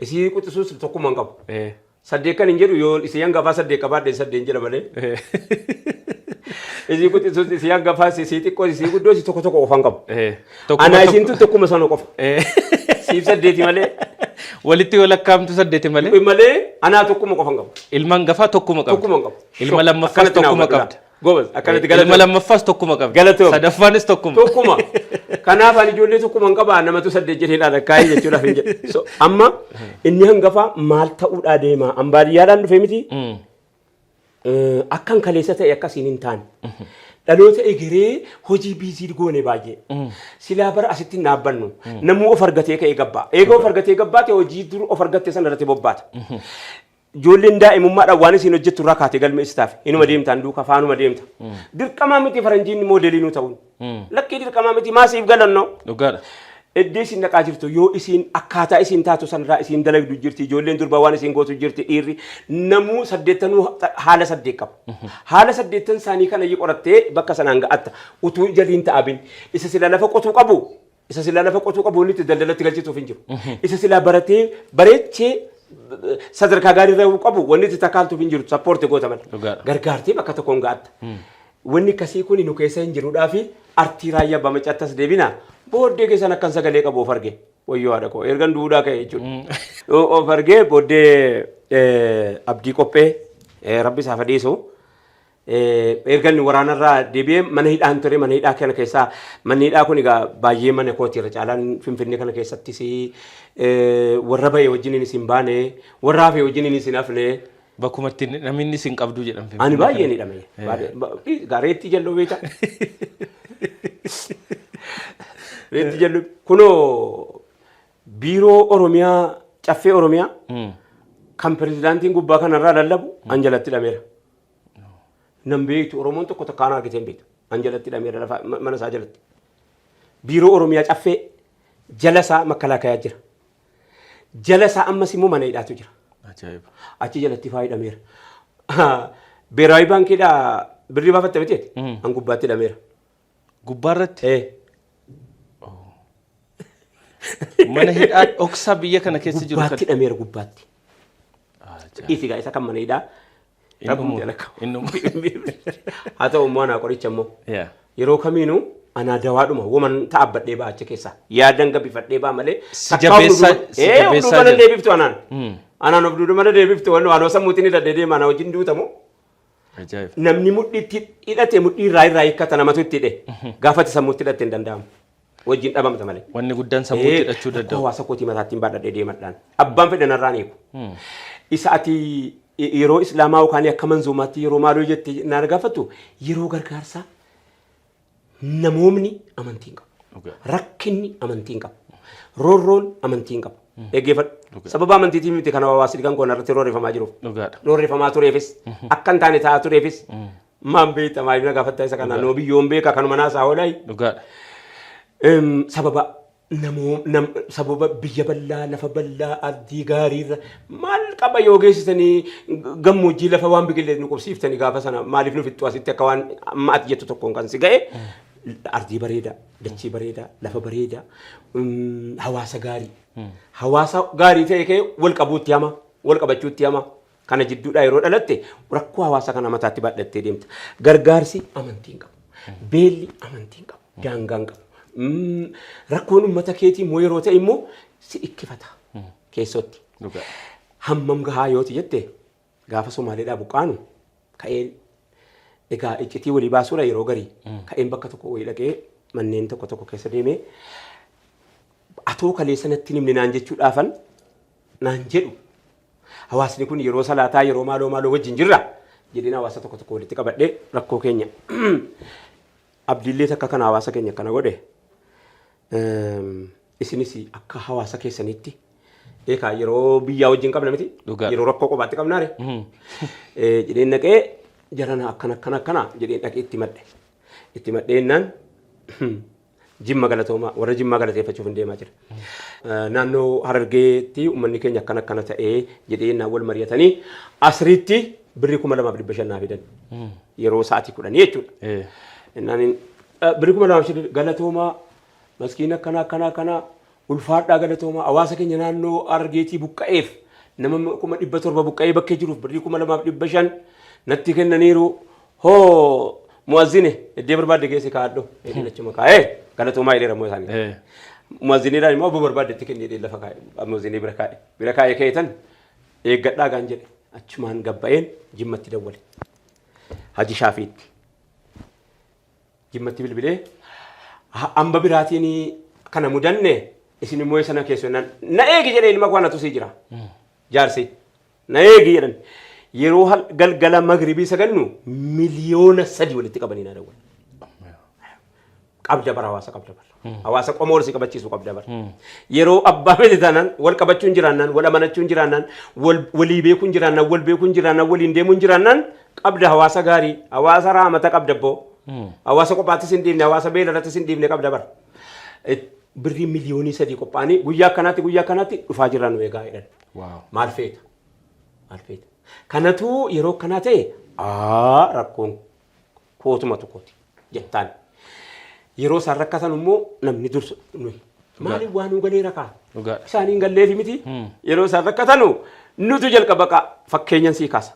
[SPEAKER 5] Isii quxisuus tokkuma hin qabu. Saddeet kan hin jedhu yoo isii hangafaa saddeet qabaadhe saddeet jedha malee. Isii quxisuus, isii hangafaas, isii xiqqoos, isii guddoos tokko tokko qofa hin qabu. Anaa isiin tun tokkuma sana qofa. Siif saddeeti malee.
[SPEAKER 1] Walitti yoo lakkaa'amtu saddeeti malee.
[SPEAKER 5] Malee anaa tokkuma qofa hin qabu.
[SPEAKER 1] Ilma hangafaa tokkuma qabda.
[SPEAKER 5] Tokkuma hin qabu.
[SPEAKER 1] Ilma lammaffaas
[SPEAKER 5] Akkanatti naa
[SPEAKER 1] tokkuma
[SPEAKER 5] hubadhu.
[SPEAKER 1] qabda.
[SPEAKER 5] Gobaz, akkanatti
[SPEAKER 1] Ilma
[SPEAKER 5] galatoom.
[SPEAKER 1] lammaffaas tokkuma qabda.
[SPEAKER 5] Galatoom.
[SPEAKER 1] Sadaffaanis tokkuma.
[SPEAKER 5] Tokkuma. Kanaaf ani ijoollee tokkuma hin qabaa, namatu saddeet jedhee ilaala kaayee jechuudhaaf hin jedhe. So, amma inni hangafaa maal ta'uudhaa deema? An baadiyyaadhaan dhufe miti. Akkan kaleessa ta'e akkasiin hin taane. Dhaloota egeree hojii busy goone baay'ee. Silaa bara asitti hin dhaabbannu. Namuu of argatee ka'ee gabbaa. Eega of argatee gabbaate, hojii dur of argatte sana irratti bobbaata. Ijoolleen daa'imummaadhaan waan isiin hojjettu irraa kaatee galmeessitaaf inuma deemtaan duukaa faanuma deemta. Dirqamaa miti faranjiin moodelii nu ta'uun. Lakkii, dirqamaa miti, maasiif galannoo.
[SPEAKER 1] Dhugaadha.
[SPEAKER 5] Iddoo isin dhaqaa jirtu yoo isiin akkaataa isiin taatu sanarraa isiin dalagdu jirti, ijoolleen durbaa waan isiin gootu jirti, dhiirri namuu saddeettanuu haala saddeet qabu. Haala saddeettan isaanii kana yi qorattee bakka sanaan ga'atta, utuu jaliin ta'abin isa sila lafa qotuu qabu, isa sila lafa qotuu qabu inni itti daldalatti galchituuf hin jiru. Isa sila baratee bareechee sadarkaa gaarii irra qabu wanni itti takaaltuuf hin jiru, support goota malee.
[SPEAKER 1] Dhugaadha.
[SPEAKER 5] Gargaartee bakka tokkoon ga'atta. Wanni akkasii kun nu keessa hin jiruudhaa fi artii Raayyaa Abbaa Maccaattas deebina. Booddee keessan akkan sagalee qabu of arge. Wayyoo haadha koo, ergan duudhaa ka'e jechuudha. Of argee booddee Abdii Qophee, rabbi isaaf dhiisu. Ergan waraanarraa deebi'ee mana hidhaan ture. Mana hidhaa kana keessaa, manni hidhaa kun egaa baay'ee mana kooti irra caalaan Finfinnee kana keessattis warra ba'e wajjiniin isin baane, warra hafe wajjiniin isin hafne.
[SPEAKER 1] Bakkuma itti namni isin qabdu jedhan.
[SPEAKER 5] Ani baay'een hidhame. Reetti jalloo beektaa? Reetti jalloo kunoo biiroo Oromiyaa, Caffee Oromiyaa. Kan pirezidaantiin gubbaa kanarraa lallabu an jalatti hidhameera. Nan beektu Oromoon tokko takkaan argitee hin beektu. An jalatti hidhameera lafa mana isaa jalatti. Biiroo Oromiyaa Caffee jala isaa makkalaakayaa jira. Jala isaa ammas immoo mana hidhaatu jira.
[SPEAKER 1] Ajaa'iba.
[SPEAKER 5] Achi jalatti faa hidhameera. Beeraawi baankiidhaa birrii baafatte miti? An gubbaatti hidhameera.
[SPEAKER 1] Gubbaarratti
[SPEAKER 5] Ee.
[SPEAKER 1] mana hidhaa dhoksaa biyya kana keessa jiru
[SPEAKER 5] Gubbaatti
[SPEAKER 1] kan.
[SPEAKER 5] hidhameera gubbaatti.
[SPEAKER 1] Ajaa'iba.
[SPEAKER 5] Dhiisi gaa isa kan mana hidhaa. Rabbumti alakka.
[SPEAKER 1] Innuma.
[SPEAKER 5] Haa ta'u immoo anaa qoricha immoo.
[SPEAKER 1] Yaa.
[SPEAKER 5] Yeroo kamiinuu anaa dawaadhuma woman ta'abbadhee ba'a achi keessaa. Yaadan gabbifadhee ba'a malee.
[SPEAKER 1] Si jabeessaa- si
[SPEAKER 5] Ee of
[SPEAKER 1] jabeessaa
[SPEAKER 5] duuba na
[SPEAKER 1] jira.
[SPEAKER 5] deebiftu anaan. Anaan of duuba na deebiftu waan anoo sammuutiin hidhadhee deema anaa wajjin duutamu.
[SPEAKER 1] Ajaa'iba.
[SPEAKER 5] Namni mudhiitti hidhate mudhii irraa irraa hiikkata namatu itti hidhe. Gaafati sammuutti hidhatte hin danda'amu. Wajjin dhabamta malee.
[SPEAKER 1] Wanni guddaan sammuutti hidhachuu danda'u.
[SPEAKER 5] Hawaasa kootii mataattiin baadhadhee deemadhaan. Abbaan fedhe narraan eegu. Isa ati yeroo islaamaa yookaan akka manzuumaatti yeroo maaloo jette naan gaafattu yeroo gargaarsaa namoomni amantii hin qabu. Rakkinni amantii hin qabu. Roorroon amantii hin qabu. Dhaggeeffadhu. Sababa amantiitiin miti kana hawaasni kan koon irratti roorrifamaa jiruuf.
[SPEAKER 1] Dhugaadha.
[SPEAKER 5] Roorrifamaa tureefis akka hin taane ta'aa tureefis maan beekta maaliif na gaafatta isa kana noo biyyoon beeka kanuma naasaa oolaayi.
[SPEAKER 1] Dhugaadha.
[SPEAKER 5] Sababa namoo nam sababa biyya bal'aa lafa bal'aa ardii gaariirra maal qaba yoo geessisanii gammoojjii lafa waan biqilee nu qubsiiftanii gaafa sana maaliif nu fixxu asitti akka waan amma ati jettu tokkoon kan si ga'e ardii bareedaa dachii bareedaa lafa bareedaa hawaasa gaarii hawaasa gaarii ta'e kee wal qabuutti hama wal qabachuutti hama kana jidduudhaa yeroo dhalatte rakkoo hawaasa kana mataatti baadhattee deemta. Gargaarsi amantii hin qabu. Beelli amantii hin qabu. Daangaa hin qabu. Rakkoon uummata keetii immoo yeroo ta'e immoo si dhikkifata keessotti.
[SPEAKER 1] Dhugaa.
[SPEAKER 5] Hammam gahaa yooti jette gaafa Somaaleedhaa buqqaanu ka'een egaa iccitii walii baasuudha yeroo garii ka'een bakka tokko wayii dhaqee manneen tokko tokko keessa deemee atoo kaleessa natti hin himne naan jechuudhaafan naan jedhu hawaasni kun yeroo salaataa yeroo maaloo maaloo wajjin jirra jedheen hawaasa tokko tokko walitti qabadhee rakkoo keenya abdiillee takka kana hawaasa keenya akkana godhe isinis akka hawaasa keessanitti eekaa yeroo biyyaa wajjin qabna miti
[SPEAKER 1] Dhugaadha.
[SPEAKER 5] yeroo rakkoo kophaatti qabnaare jedheen dhaqee jarana akkana akkana akkana jedheen dhaqee itti madhe itti madheennaan Jimma galatoomaa warra Jimmaa galateeffachuuf hin deemaa jira. Naannoo Harargeetti uummanni keenya akkana akkana ta'ee jedhee naan wal mari'atanii asriitti birrii 2500 naa fidan. Yeroo sa'aatii 10 jechuudha. Innaan birrii 2500 galatoomaa maskiin akkana akkana akkana ulfaadhaa galatoomaa hawaasa keenya naannoo Harargeetii buqqa'eef nama 700,000 buqqa'ee bakkee jiruuf birrii 2500 natti kennaniiru. Hoo mu'azzine iddee barbaadde geessi kaa'adhu jedheen achuma kaa'ee galatoomaa jedheera immoo isaanii. Mu'azziniidhaan immoo abbaa barbaadde itti kenni jedhee lafa kaa'e mu'azzinii bira kaa'e. Bira kaa'ee ka'eetan eeggadhaa gaan jedhe achumaan gabba'een Jimmatti dawwale. Haji Shaafiitti. Jimmatti bilbilee hamba biraatiin kana mudanne isin immoo sana keessu na eegi jedhee ilma koo anatu sii jira. Jaarsi. Na eegi jedhan. Yeroo galgala magribii sagannu 3 miliyoona walitti qabanii na dawwalan. Qabda bara hawaasa qabda bara. Hawaasa qomoo wal si qabachiisu qabda bara. Yeroo abbaa fedhe taanaan wal qabachuun jiraannaan wal amanachuun jiraannaan wal walii beekuun jiraannaan wal beekuun jiraannaan waliin deemuun jiraannaan qabda hawaasa gaarii hawaasa raamata qabda boo. Hawaasa kophaattis hin dhiifne hawaasa beelarrattis hin dhiifne qabda bara. Birrii 3 miliyoonii qophaa'anii guyyaa akkanaatti guyyaa akkanaatti dhufaa jirra nu eegaa jedhan.
[SPEAKER 1] Wow.
[SPEAKER 5] Maal feeta? Maal feeta? Kanatu yeroo akkanaa ta'e aa rakkoon kootuma tokkooti jettaan. Yeroo isaan rakkatan immoo namni dursu nuyi. Maaliif waa nuu galee rakaa?
[SPEAKER 1] Dhugaadha.
[SPEAKER 5] Isaanii hin galleefi miti. Yeroo isaan rakkatanu nutu jalqaba qa fakkeenyan sii kaasa.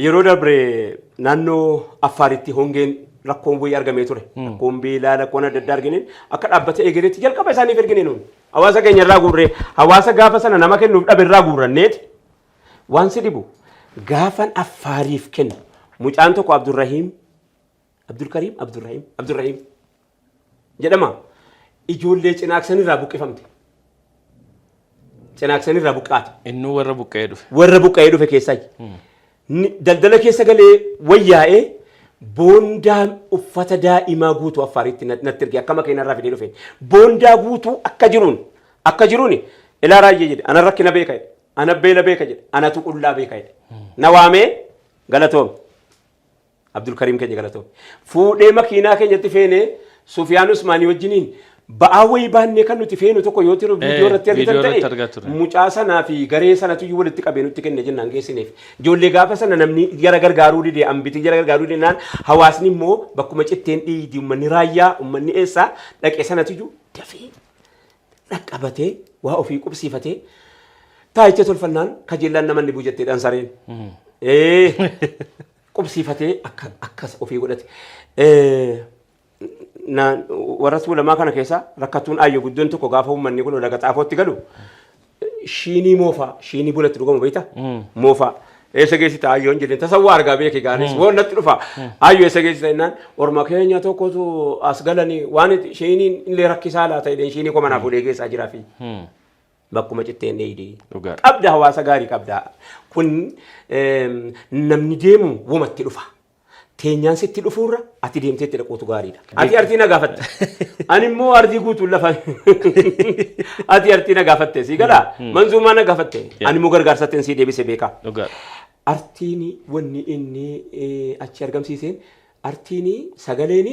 [SPEAKER 5] Yeroo darbe naannoo Affaaritti hongeen rakkoon wayii argamee ture. Rakkoon beelaa rakkoon adda addaa argineen akka dhaabbata eegaleetti jalqaba isaaniif ergine nuun. Hawaasa keenya irraa guurree hawaasa gaafa sana nama kennuuf dhabe irraa guurranneeti. Waan si dhibu gaafan Affaariif kennu mucaan tokko Abdurrahiim Abdulkariim Abdurrahiim Abdurrahiim jedhama. Ijoollee Cinaaksan irraa buqqifamte. Cinaaksan irraa buqqaate.
[SPEAKER 1] Innuu warra buqqa'ee dhufe.
[SPEAKER 5] Warra buqqa'ee dhufe keessaa. Daldala keessa galee wayyaa'ee boondaa uffata daa'imaa guutuu Affaaritti natti erge akka makiina irraa fidee dhufe. Boondaa guutuu akka jiruun akka jiruun ilaa raayyee jedhe anan rakkina beeka jedhe. Ana beela beeka jedhe. Anatu qullaa beeka jedhe. Na waamee galatoome. Abdul Kariim keenya galatoome. Fuudhee makiinaa keenyatti feenee Sufiyaan Usmaanii wajjiniin ba'aa wayii baannee kan nuti feenu tokko yoo tiru viidiyoo irratti argitan
[SPEAKER 1] Viidiyoo irratti argaa
[SPEAKER 5] ta'e
[SPEAKER 1] turre.
[SPEAKER 5] Mucaa sanaa fi garee sanatu iyyuu walitti qabee nutti kenne jennaan geessineef. Ijoollee gaafa sana namni jara gargaaruu dide, ambitii jara gargaaruu didnaan, hawaasni immoo bakkuma citteen dhiidi, uummanni raayyaa, uummanni eessaa dhaqee sanatu iyyuu dafee dhaqqabatee waa ofii qubsiifatee taayicha tolfannaan kajeellaan namanni bu'u jetteedhaan sareen. Qubsiifatee akka akkas ofii godhate. Warra Tuulamaa kana keessa rakkattuun ayyo guddoon tokko gaafa uummanni kun laga Xaafootti galu shiinii moofaa, shiinii bunatti dhugamu beektaa? Moofaa. Eessa geessita ayyoon jedheen, tasawwaa argaa beeke gaanis woon natti dhufa. Ayyo, eessa geessita jennaan, orma keenya tokkotu as galanii waan shiiniin illee rakkisaa laata jedheen, shiinii koma naa fuudhee geessaa jiraa fi bakkuma citteen dheeydi.
[SPEAKER 1] Dhugaadha.
[SPEAKER 5] Qabda, hawaasa gaarii qabda. Kun namni deemu wumatti dhufa. Teenyaan sitti dhufuurra ati deemtee itti dhaquutu gaariidha. Ati artii na gaafatte. Ani immoo artii guutuun lafa. Ati artii na gaafatte, sii galaa? Manzuumaa na gaafatte. Ani immoo gargaarsatteen sii deebise beekaa.
[SPEAKER 1] Dhugaadha.
[SPEAKER 5] Artiin wanni inni achi argamsiiseen, artiin sagaleen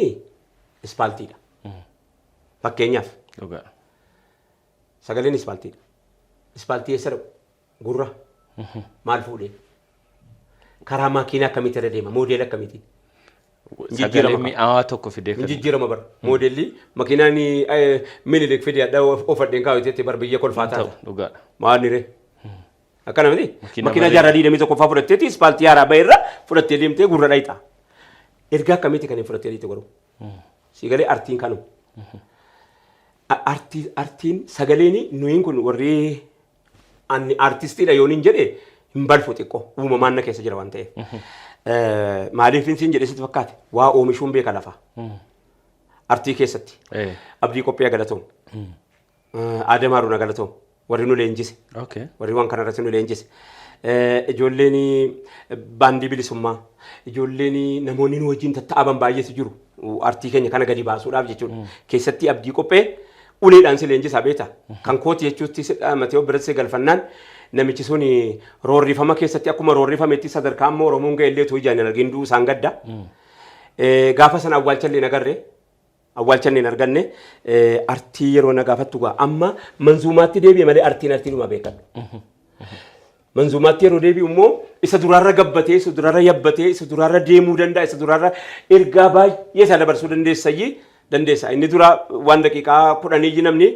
[SPEAKER 5] ispaaltiidha. Fakkeenyaaf sagaleen ispaaltiidha. Ispaaltii eessa dhaqu? Gurra. Maal fuudhee? Karaa makiinaa akkamitti irra deema? Moodeela akkamiitiin?
[SPEAKER 1] Sagalee
[SPEAKER 5] Jijjiirama.
[SPEAKER 1] Mi'aawaa tokko fidee
[SPEAKER 5] Hin
[SPEAKER 1] kan.
[SPEAKER 5] Jijjiirama bara. Moodelli makiinaan Minilik fidee adda oofadheen kaawwateetti bar biyya kolfaa
[SPEAKER 1] Ta'u
[SPEAKER 5] taata.
[SPEAKER 1] dhugaadha.
[SPEAKER 5] Maal ree? Akkana miti?
[SPEAKER 1] Makiinaa
[SPEAKER 5] Makiinaa
[SPEAKER 1] bareedaa.
[SPEAKER 5] jaarraa 21ffaa fudhatteeti ispaaltii haaraa bahe irra fudhattee deemtee gurra dhayixa. Ergaa akkamiiti kan hin fudhattee deemte garuu? Si galee, artiin kanuma. Artiin sagaleen nuyin kun warri ani artistiidha yoon hin jedhe hin balfu, xiqqoo uumamaan na keessa jira waan ta'eef. Maaliif siin jedhe sitti fakkaate? Waa oomishuun beeka lafa. Artii keessatti. Abdii Qophii galatoom. Aadam Haruuna galatoom. Warri nu leenjise. Warri waan kanarratti nu leenjise. Ijoolleen baandii bilisummaa, ijoolleen namoonni nu wajjin tatta'aban baay'eetu jiru. Artii keenya kana gadi baasuudhaaf jechuudha. Keessatti Abdii Qophee uleedhaan si leenjisaa beekta. Kan kooti jechuutti si dhaamatee biratti si galfannaan, namichi sun roorrifama keessatti akkuma roorrifametti sadarkaa amma Oromoon ga'e illee utuu ijaan hin argin du'uu isaan gadda. Gaafa sana awwaalchallee hin agarre. Awwaalchallee hin arganne. Artii yeroo na gaafattu gaa amma manzuumaatti deebi'e malee artiin artiinuma beekadhu. Manzuumaatti yeroo deebi'u immoo isa duraarra gabbatee, isa duraarra yabbatee, isa duraarra deemuu danda'a, isa duraarra ergaa baay'ee isaa dabarsuu dandeessayyi dandeessa. Inni dura waan daqiiqaa 10 namni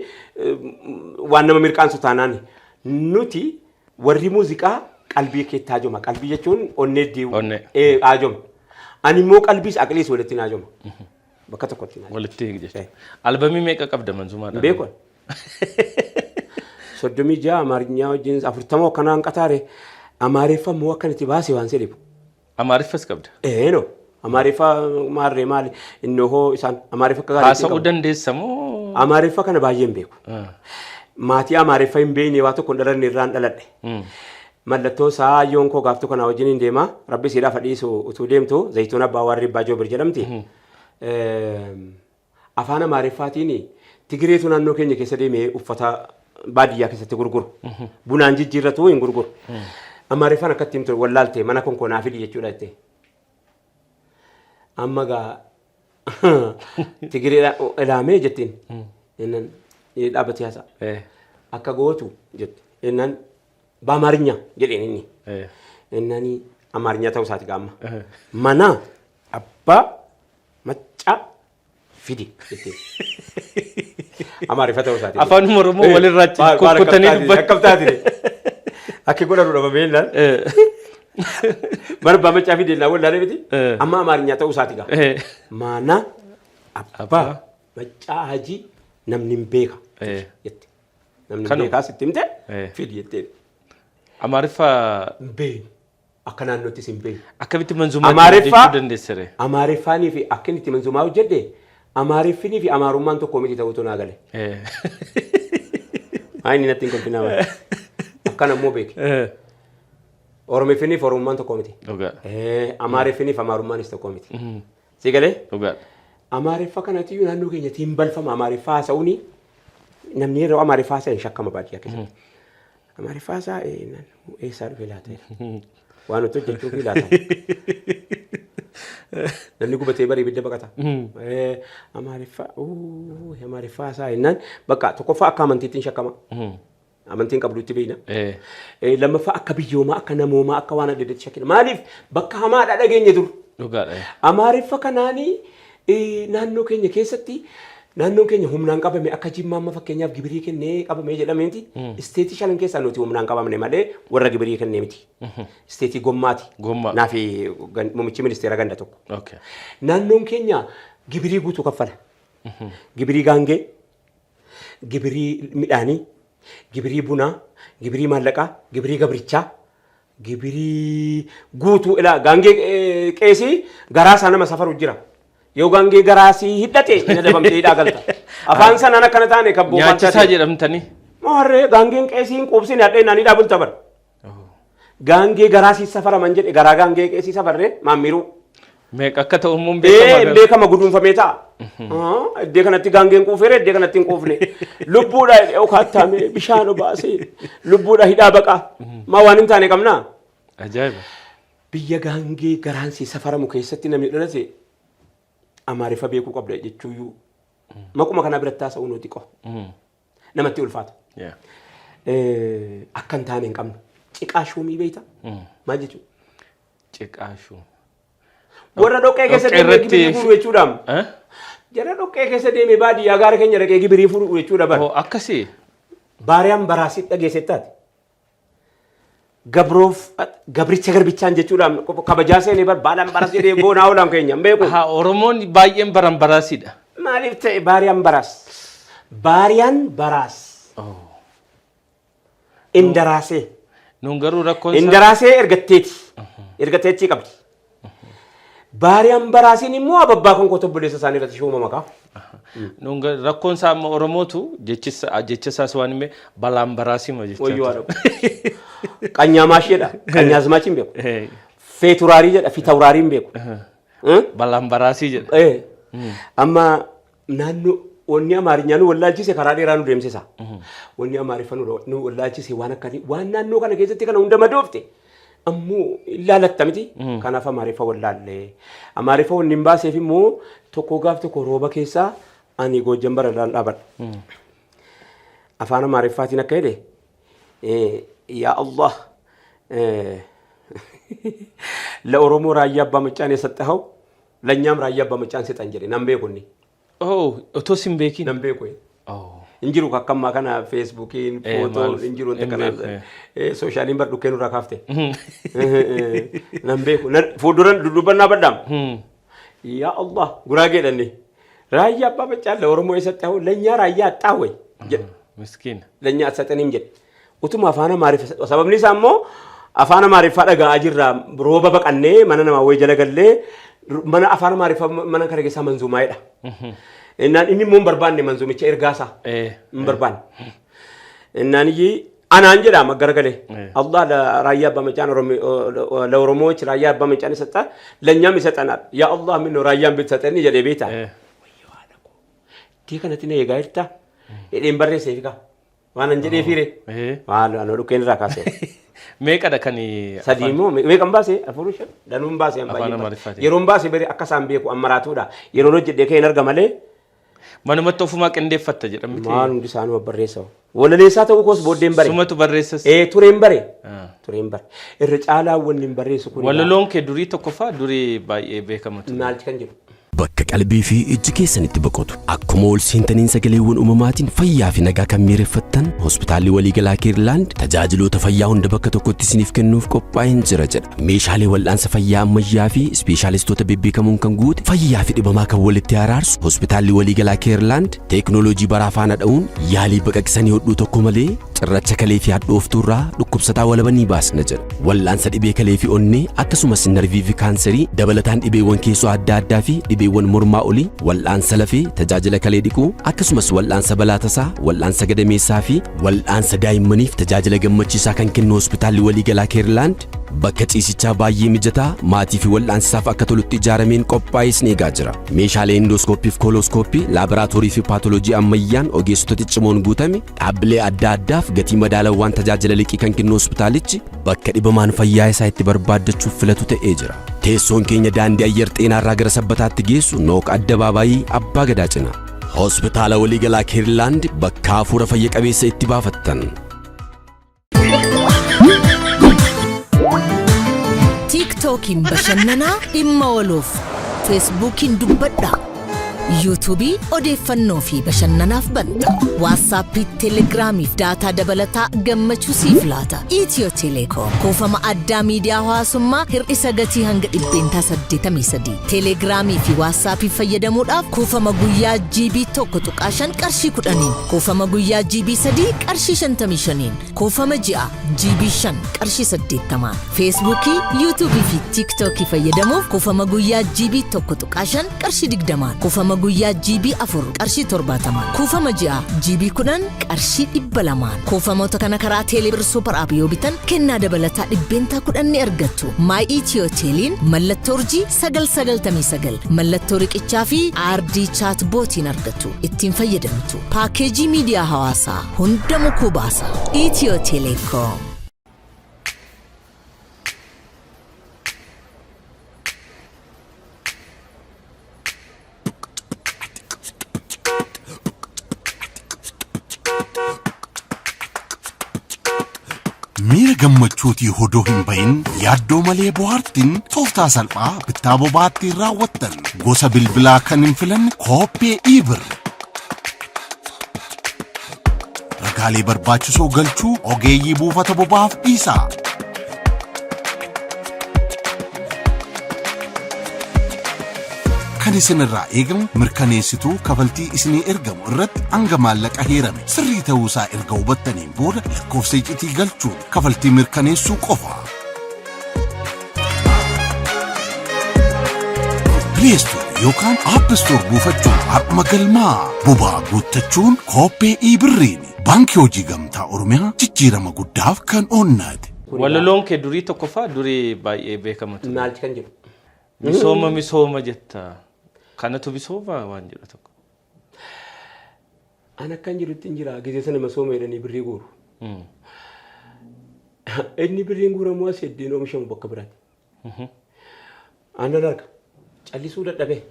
[SPEAKER 5] waan nama mirqaansu taanaan, nuti warri muuziqaa qalbii keetti haajoma. Qalbii jechuun onnee diiwu.
[SPEAKER 1] Onnee.
[SPEAKER 5] Haajoma. Ani immoo qalbiis aqliis walitti haajoma. Bakka tokkotti haajoma.
[SPEAKER 1] Walitti jechuudha. Albamii meeqa qabda manzuumaadhaan?
[SPEAKER 5] Beeku. 36 Amaarinyaa wajjin 40 akkanaan qataare. Amaariffa immoo akkan itti baase waan si dhibu.
[SPEAKER 1] Amaariffas qabda.
[SPEAKER 5] Eeno. Amaariffa maarree maali inni hoo isaan Amaariffa akka gaariitti hin
[SPEAKER 1] Haasa'uu
[SPEAKER 5] qabu.
[SPEAKER 1] dandeessa moo?
[SPEAKER 5] Amaariffa kana baay'ee hin beeku. Maatii Amaariffa hin beekne, waa tokko hin dhalanne irraan dhaladhe. Mallattoo isaa ayyoon koo gaaftu kana wajjin hin deema. Rabbi siidhaaf dhiisu, utuu deemtu Zayituun Abbaa Warri Abbaa Joobir jedhamti. Afaan Amaariffaatiin Tigireetu naannoo keenya keessa deemee uffata baadiyyaa keessatti gurguru. Bunaan jijjiirratu hin gurguru. Amaariffaan akkatti himtu wallaalte, mana konkonaa fidi jechuudha jettee. Amma gaa Tigireedha ilaamee jettiin. Innan dhaabbatee haasa'a. Akka gootu jette. Innan በአማርኛ jedheen inni. Innani Amaarinya ta'uu isaati gaamma. Mana abbaa maccaa fidi jetteen. Amaariffa ta'uu isaati.
[SPEAKER 1] Afaan Oromoo walirraa kukkutanii dubbatu.
[SPEAKER 5] Akkam taatire? Akki godhanu dhaba beellaan. Mana abbaa maccaa fidi jennaan wallaalee miti. Amma Amaarinya ta'uu isaati gaa. Mana abbaa maccaa hajii namni hin beeka jette. Namni hin
[SPEAKER 1] Kanuma.
[SPEAKER 5] beekaa sitti himte fidi jetteen.
[SPEAKER 1] Amaariffa
[SPEAKER 5] Hin beeknu. Akka naannoottis hin beeknu.
[SPEAKER 1] Akkamitti manzuumaa
[SPEAKER 5] Amaariffaa
[SPEAKER 1] jechuu dandeessere?
[SPEAKER 5] Amaariffaanii fi akka inni itti manzuumaa hojjedhe, Amaariffinii fi Amaarummaan tokko miti ta'utu naa gale. Maa inni natti hin kolfinaa maal? Akkana immoo beeki. Oromiffinii fi Oromummaan tokko miti. Amaariffinii fi Amaarummaanis tokko miti. Si galee?
[SPEAKER 1] Dhugaadha.
[SPEAKER 5] Amaariffa kanatti iyyuu naannoo keenyatti hin balfama Amaariffaa haasa'uuni, namni yeroo Amaariffaa haasa'e hin shakkama baadiyyaa keessatti. Amaariffaa isaa eessaa dhufe laata? Waan nuti hojjechuuf laata? Namni gubatee barii ibidda baqata. Amaariffaa, Amaariffaa isaa jennaan bakka tokkoffaa akka amantiitti hin shakkama. Amantiin qabdutti beekna. Lammaffaa akka biyyoomaa, akka namoomaa, akka waan adda addaatti shakkina. Maaliif bakka hamaadha dhageenye dur.
[SPEAKER 1] Dhugaadha.
[SPEAKER 5] Amaariffa kanaanii naannoo keenya keessatti, naannoon keenya humnaan qabame, akka Jimmaa amma fakkeenyaaf gibirii kennee qabame jedhameeti. Isteetii shanan keessaa nuti humnaan qabamne malee warra gibirii kennee miti. Isteetii Gommaati.
[SPEAKER 1] Gommaa.
[SPEAKER 5] Naafi muummichi ministeera ganda tokko. Naannoon keenya gibirii guutuu kaffala. Gibirii gaangee, gibirii midhaanii, gibirii bunaa, gibirii maallaqaa, gibirii gabrichaa, gibirii guutuu. Ilaa, gaangee qeesii garaa isaa nama safaru jira. Yoo gaangee garaa sii hidhate, hin adabamtee hidhaa galta. Afaan sanaan akkana taane kabboo.
[SPEAKER 1] Nyaachisaa jedhamtanii.
[SPEAKER 5] Maarree, gaangeen qeesii hin quubsine hadhee naan hidhaa bulta bara. Gaangee garaa sii safaraman jedhe, garaa gaangee qeesii safarree maammiruu.
[SPEAKER 1] Meeqa akka ta'u immoo hin
[SPEAKER 5] Beekama,
[SPEAKER 1] beekama.
[SPEAKER 5] Beekama, guduunfamee ta'a. Iddee kanatti gaangeen quufeera, iddee kanatti hin quufne. Lubbuudha okaattamee bishaan obaasee lubbuudha hidhaa baqa. Maa waan hin taane qabnaa?
[SPEAKER 1] Ajaa'iba.
[SPEAKER 5] Biyya gaangee garaan sii safaramu keessatti namni dhalate Amaariffa beekuu qabda jechuuyyuu maquma kana biratti haasa'uu nuti qofa. Namatti ulfaata. Akka hin taane hin qabnu. Ciqaa shuumii beekta? Maal jechuudha?
[SPEAKER 1] Ciqaa shuum.
[SPEAKER 5] Warra dhoqqee keessa
[SPEAKER 1] Dhoqqee
[SPEAKER 5] deemee
[SPEAKER 1] irratti
[SPEAKER 5] gibirii fuudhu jechuudha.
[SPEAKER 1] Eh?
[SPEAKER 5] Jara dhoqqee keessa deemee baadiyyaa gaara keenya dhaqee gibirii fuudhu jechuudha bara.
[SPEAKER 1] Oh, akkasii.
[SPEAKER 5] Baariyaan baraasii dhageessettaati. Gabroof gabricha garbichaan jechuudhaan kabajaa seenee bar baalaan baras jedhee boonaa oolaan keenya hin beeku.
[SPEAKER 1] Haa, Oromoon baay'een baran baraasiidha.
[SPEAKER 5] Maaliif ta'e baariyaan baraas? Baariyaan baraas. Indaraasee.
[SPEAKER 1] Nuun garuu rakkoon isaa
[SPEAKER 5] Indaraasee ergatteeti. Ergatteechi qabdi. Baariyaan baraasiin immoo ababbaa konkoota obboleessa isaanii irratti shuuma maqaa.
[SPEAKER 1] Nuun rakkoon isaa amma Oromootu jecha isaas waan hime balaan baraasima jechaa
[SPEAKER 5] Wayyoo
[SPEAKER 1] ture.
[SPEAKER 5] haadha. Qanyaamaashii jedha. Qanyaazmaachi hin beeku. Feeturaarii jedha. Fitawuraarii hin beeku.
[SPEAKER 1] Balaan baraasii jedha.
[SPEAKER 5] Amma naannoo wanni Amaarinyaa nu wallaalchise karaa dheeraa nu deemsisa. Wanni Amaariffa nu wallaalchise waan akkanii waan naannoo kana keessatti kana hunda madoofte ammoo ilaalatta miti. Kanaaf Amaariffa wallaalle. Amaariffa wanni hin baaseef immoo tokko gaaf tokko rooba keessaa ani Goojjan bara dhaabadha. Afaan Amaariffaatiin akka jedhe, yaa Allah, ለኦሮሞ ራያ አባ መጫን የሰጠኸው ለእኛም ራያ አባ መጫን ስጠን jedhe nan beeku inni.
[SPEAKER 1] Oh, otoo sin beekin.
[SPEAKER 5] Nan beeku.
[SPEAKER 1] Oh.
[SPEAKER 5] Hin jiru akkammaa kana Feesbuukiin footoon
[SPEAKER 1] maaliif?
[SPEAKER 5] hin jiru wanta
[SPEAKER 1] Hin
[SPEAKER 5] kana
[SPEAKER 1] beeku.
[SPEAKER 5] Sooshaaliin bar dhukkee nurraa kaafte. Nan beeku. Fuuldura duddubbannaa baddaam. Yaa Allah, guraagee dhanne. Raayyaa abbaa macaan ለኦሮሞ የሰጠኸው ለእኛ ራያ አጣ ወይ jedhe.
[SPEAKER 1] Miskiina.
[SPEAKER 5] ለእኛ አትሰጠንም jedhe. Utuma afaan Amaariffaa, sababni isaa immoo afaan Amaariffaa dhaga'aa jirra, rooba baqannee mana namaa wayii jala gallee mana afaan Amaariffaa mana kana keessaa manzuumaa'edha. Innaan inni immoo hin barbaanne manzuumicha ergaasaa. Hin barbaanne. Innaan iyyii anaan jedha garagalee. አላህ ለራያ አባ መጫን ለኦሮሞዎች ራያ አባ መጫን የሰጠ ለእኛም ይሰጠናል። ያ አላህ፣ ምን ነው ራያን ብትሰጠን jedhee beektaa. Iddoo kanatti na eegaa jirta. Jedheen barreessee fi waan an jedhee fiire. Maal anoo dhukkeen irraa kaasee.
[SPEAKER 1] Meeqadha kan
[SPEAKER 5] Sadii immoo meeqan baase, afur, shan danuun baase an
[SPEAKER 1] Afaan
[SPEAKER 5] baay'ee.
[SPEAKER 1] Amaariffaatiin.
[SPEAKER 5] Yeroon baase bari akka isaan beeku ammaraatuudha. Yeroon hojjedhee ka'een arga malee.
[SPEAKER 1] Manumatti ofumaa qindeeffatta jedhamti.
[SPEAKER 5] Maal hundi isaanuma barreessa. Walaleessaa ta'uu koos booddeen bare.
[SPEAKER 1] Sumatu barreessas.
[SPEAKER 5] Ee, tureen bare. Tureen bare. Irra caalaa wanni hin barreessu kun.
[SPEAKER 1] Walaloon kee durii tokkoffaa durii baay'ee beekama ture.
[SPEAKER 5] Maal kan jedhu?
[SPEAKER 2] Bakka qalbii fi ijji keessanitti boqotu. Akkuma ol seentaniin sagaleewwan uumamaatiin fayyaa fi nagaa kan miireeffattan hospitaalli waliigalaa Keerlaand tajaajiloota fayyaa hunda bakka tokkotti isiniif kennuuf qophaa'een jira jedha. Meeshaalee wal'aansa fayyaa ammayyaa fi ispeeshaalistoota bebbeekamoon kan guute, fayyaa fi dhibamaa kan walitti araarsu hospitaalli waliigalaa Keerlaand teeknooloojii baraa faana dha'uun yaalii baqaqsanii hodhuu tokko malee cirracha kalee fi hadhooftuurraa dhukkubsataa walabanii baasna jedha. Wal'aansa dhibee kalee fi onnee, akkasumas narvii fi kaanserii dabalataan dhibeewwan keessoo adda addaa fi dhibeewwan mormaa olii, wal'aansa lafee, tajaajila kalee dhiquu, akkasumas wal'aansa balaa tasaa, wal'aansa gadameessaa fi wal'aansa daa'immaniif tajaajila gammachiisaa kan kennu hospitaalli waliigalaa Keerlaand Bakka ciisichaa baay'ee mijataa maatii fi wal'aansaaf akka tolutti ijaarameen qophaa'ee isin eegaa jira. Meeshaalee endooskooppii fi koolooskooppii, laaboraatoorii fi paatoloojii ammayyaan ogeessota ciccimoon guutame dhaabbilee adda addaaf gatii madaalawaan tajaajila liqii kan kennu hospitaalichi bakka dhibamaan fayyaa isaa itti barbaaddachuuf filatu ta'ee jira. Teessoon keenya daandii ayyar xeenaarraa gara sabbataatti geessu nooqa addabaabaayii Abbaa Gadaa cina. Hospitaala waliigalaa Keerlaand bakka hafuura fayya qabeessa itti baafattan.
[SPEAKER 3] Tiiktookiin bashannanaa dhimma waloof Feesbuukiin dubbadhaa. Yuutuubii odeeffannoo fi bashannanaaf banta. Waatsaappii, Telegiraamii fi daataa dabalataa gammachuu siif laata. Itiyoo Teleekoom kuufama addaa miidiyaa hawaasummaa hir'isa gatii hanga 83%. Telegiraamii fi Waatsaappii fayyadamuudhaaf kuufama guyyaa GB 1.5 qarshii 10, kuufama guyyaa GB 3 qarshii 55, kuufama ji'a GB 5 qarshii 80. Feesbuukii, Yuutuubii fi Tiiktookii fayyadamuuf kuufama guyyaa GB 1.5 qarshii 20, kuufama guyyaa GB 4 qarshii 70, kuufama ji'a GB 10 qarshii 200. Kuufamoota kana karaa Teelebir Super App yoo bitan kennaa dabalataa 10% ni argattu. Maay Itiyoo Teeliin mallattoo urjii 999 mallattoo riqichaa fi aardii chaat bootiin argattu. Ittiin fayyadamtu. Paakeejii miidiyaa hawaasaa hunda mukuu baasa. Itiyoo Teleekoom.
[SPEAKER 6] Miira gammachuutii hodoo hin bahin yaaddoo malee bohaartiin tooftaa salphaa bittaa boba'aatti raawwattan gosa bilbilaa kan hin filanne kooppee iibir. Ragaalee barbaachisoo galchuu ogeeyyii buufata boba'aaf dhiisaa. Kan isin irraa eegamu mirkaneessituu kafaltii isinii ergamu irratti hanga maallaqa heerame sirrii ta'uusaa erga hubattaniin booda lakkoofsa iccitii galchuun kafaltii mirkaneessuu qofa. Play Store yookaan App Store buufachuun har'uma galmaa boba'aa guuttachuun kooppee e-birriin Baankii Hojii Gamtaa Oromiyaa jijjiirama guddaaf kan oonnaate.
[SPEAKER 1] Walaloon kee durii tokkoffaa durii baay'ee beekama ture.
[SPEAKER 5] Maal kan jedhu?
[SPEAKER 1] Misooma misooma jetta. Kanatu misooma waan jedhu tokko.
[SPEAKER 5] An akkan jirutti hin jira. Gizee sana misooma jedhanii birrii guuru. Inni birriin guuramu as hedduun oomishamu bakka biraatti. Aannan arga. Callisuu dadhabee.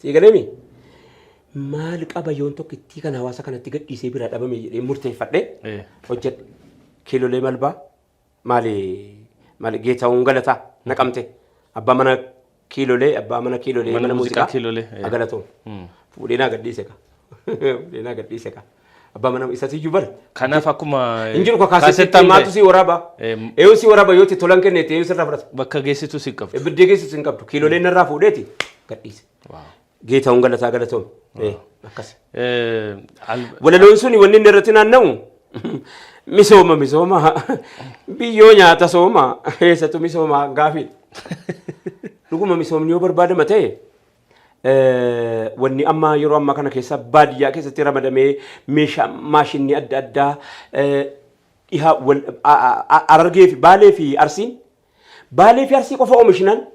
[SPEAKER 5] Sii galeemi? Maal qaba yoon tokko ittii kan hawaasa kanatti gadhiisee biraa dhabame jedhee murteeffadhee hojjedhe. Kiilolee malbaa maali maali Geetahuun Galataa Naqamte abbaa mana kiilolee abbaa mana kiilolee
[SPEAKER 1] Mana
[SPEAKER 5] mana
[SPEAKER 1] muuziqaa
[SPEAKER 5] muuziqaa
[SPEAKER 1] kiilolee, eh.
[SPEAKER 5] galatoom. Fuudhee naa gadhiise ka. Fuudhee naa gadhiise ka. Abbaa mana isatiyyuu bara.
[SPEAKER 1] Kanaaf akkuma
[SPEAKER 5] Hin jiru ka kaasettiitti
[SPEAKER 1] kaasettaan
[SPEAKER 5] maatu
[SPEAKER 1] ba'e.
[SPEAKER 5] si waraaba. Eeyyuu si waraaba yoo itti tolan kenneetti eeyyuu sirraa fudhata.
[SPEAKER 1] Bakka geessitu si qabdu.
[SPEAKER 5] Biddee geessisu hin qabdu. Kiiloleen narraa fuudheeti gadhiise. Geetahuun Galataa galatoom. Akkas. Walaloon suni wanni inni irratti naanna'u misooma misooma biyyoo nyaata sooma eessatu misooma gaafiidha. Dhuguma misoomni yoo barbaadama ta'e wanni amma yeroo ammaa kana keessa baadiyyaa keessatti ramadamee meeshaa maashinni adda addaa dhihaa Harargee fi Baalee fi Arsiin Baalee fi Arsii qofa oomishinaan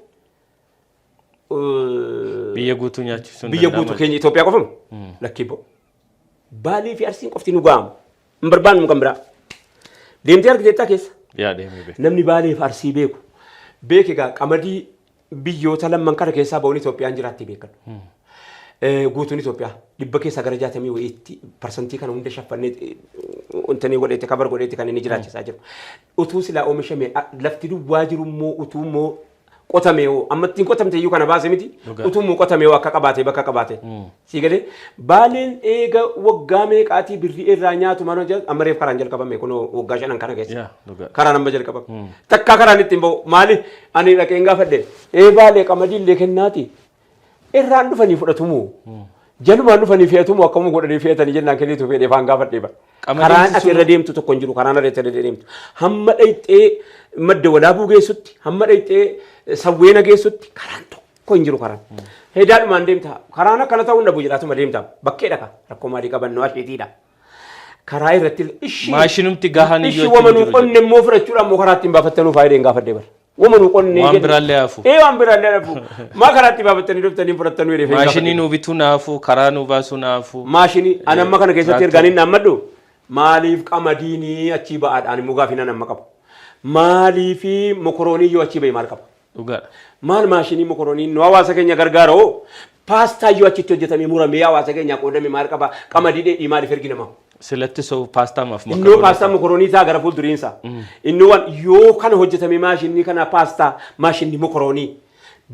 [SPEAKER 1] Biyya guutuu nyaachisuun
[SPEAKER 5] biyya guutuu keenya Itoophiyaa qofamu lakkii bo'u. Baalee fi Arsiin qofti nu ga'amu. Hin barbaannu kan biraa. Deemtee argiteettaa keessa.
[SPEAKER 1] Yaa deemee beeku.
[SPEAKER 5] Namni Baalee fi Arsii beeku. Beeki egaa qamadii biyyoota lamman kana keessaa ba'uun Itoophiyaan jiraatti beekan. Guutuun Itoophiyaa dhibba keessaa gara jaatamii wayiitti parsantii kana hunda shaffannee wantanii godheetti kabar godheetti kan inni jiraachisaa jiru. Utuu silaa oomishame lafti duwwaa jiru immoo utuu immoo qotamee hoo amma ittiin qotamte iyyuu kana baase miti utuu immoo qotamee hoo akka qabaate bakka qabaate. Sii galee Baaleen eega waggaa meeqaatii birrii irraa nyaatu maal hojjetu amma reef karaan jalqabame kunoo waggaa shanan kana keessa.
[SPEAKER 1] Yaa, dhugaa.
[SPEAKER 5] Karaan amma jalqabame. Takkaa karaan ittiin ba'u maali ani dhaqeen gaafadhe ee Baalee qamadii illee kennaati irraan dhufanii fudhatumu jalumaan dhufanii fe'atumu akkamuu godhanii fe'atanii jennaan kennitu fedhe faan gaafadhe bara.
[SPEAKER 1] Qamadiin
[SPEAKER 5] Karaan ati irra deemtu tokko hin jiru karaan ati irra deemtu hamma dhayxee madda walaabuu geessutti hamma dhayxee sawweena geessutti karaan tokko hin jiru karaan. Hedaadhumaan deemta karaan akkana ta'uu hin dhabu jedhaatuma deemta bakkee dhaqa rakkoo maalii qabannoo asheetiidha. Karaa irratti ishii
[SPEAKER 1] Maashinumti gahaan iyyuu
[SPEAKER 5] ishii
[SPEAKER 1] achi hin
[SPEAKER 5] wamanuu
[SPEAKER 1] jiru
[SPEAKER 5] qonne immoo fudhachuudhaan immoo karaa ittiin baafattanuu faayidaa hin gaafadhe bara. Wama nu qonnee
[SPEAKER 1] Waan
[SPEAKER 5] jenne.
[SPEAKER 1] Biraallee hafu.
[SPEAKER 5] Ee, waan biraallee hafu. Maa karaatti baafattanii dhuftanii fudhattanuu jedhee fedhii.
[SPEAKER 1] Maashinii nuu bituu naafu, karaa nuu baasuu naafu.
[SPEAKER 5] Maashinii ani amma kana keessatti
[SPEAKER 1] Tiraaktarii.
[SPEAKER 5] ergaan inni hammadhu, maaliif qamadiinii achii ba'aadhaan immoo gaafii nan amma qabu. Maaliif mokoroonii yoo achii ba'e maal qaba?
[SPEAKER 1] Dhugaadha.
[SPEAKER 5] Maal maashinii mokoroonii nu hawaasa keenya gargaara hoo? Paastaa yoo achitti hojjetamee muramee hawaasa keenya qoodame maal qaba? Qamadii dheedhii maaliif ergi namaa?
[SPEAKER 1] Silatti so paastaa maaf?
[SPEAKER 5] Innoo paastaa mokoroonii isaa gara fuulduriinsa. Innoo waan yoo kana hojjetame, maashinii kana paastaa, maashinii mokoroonii.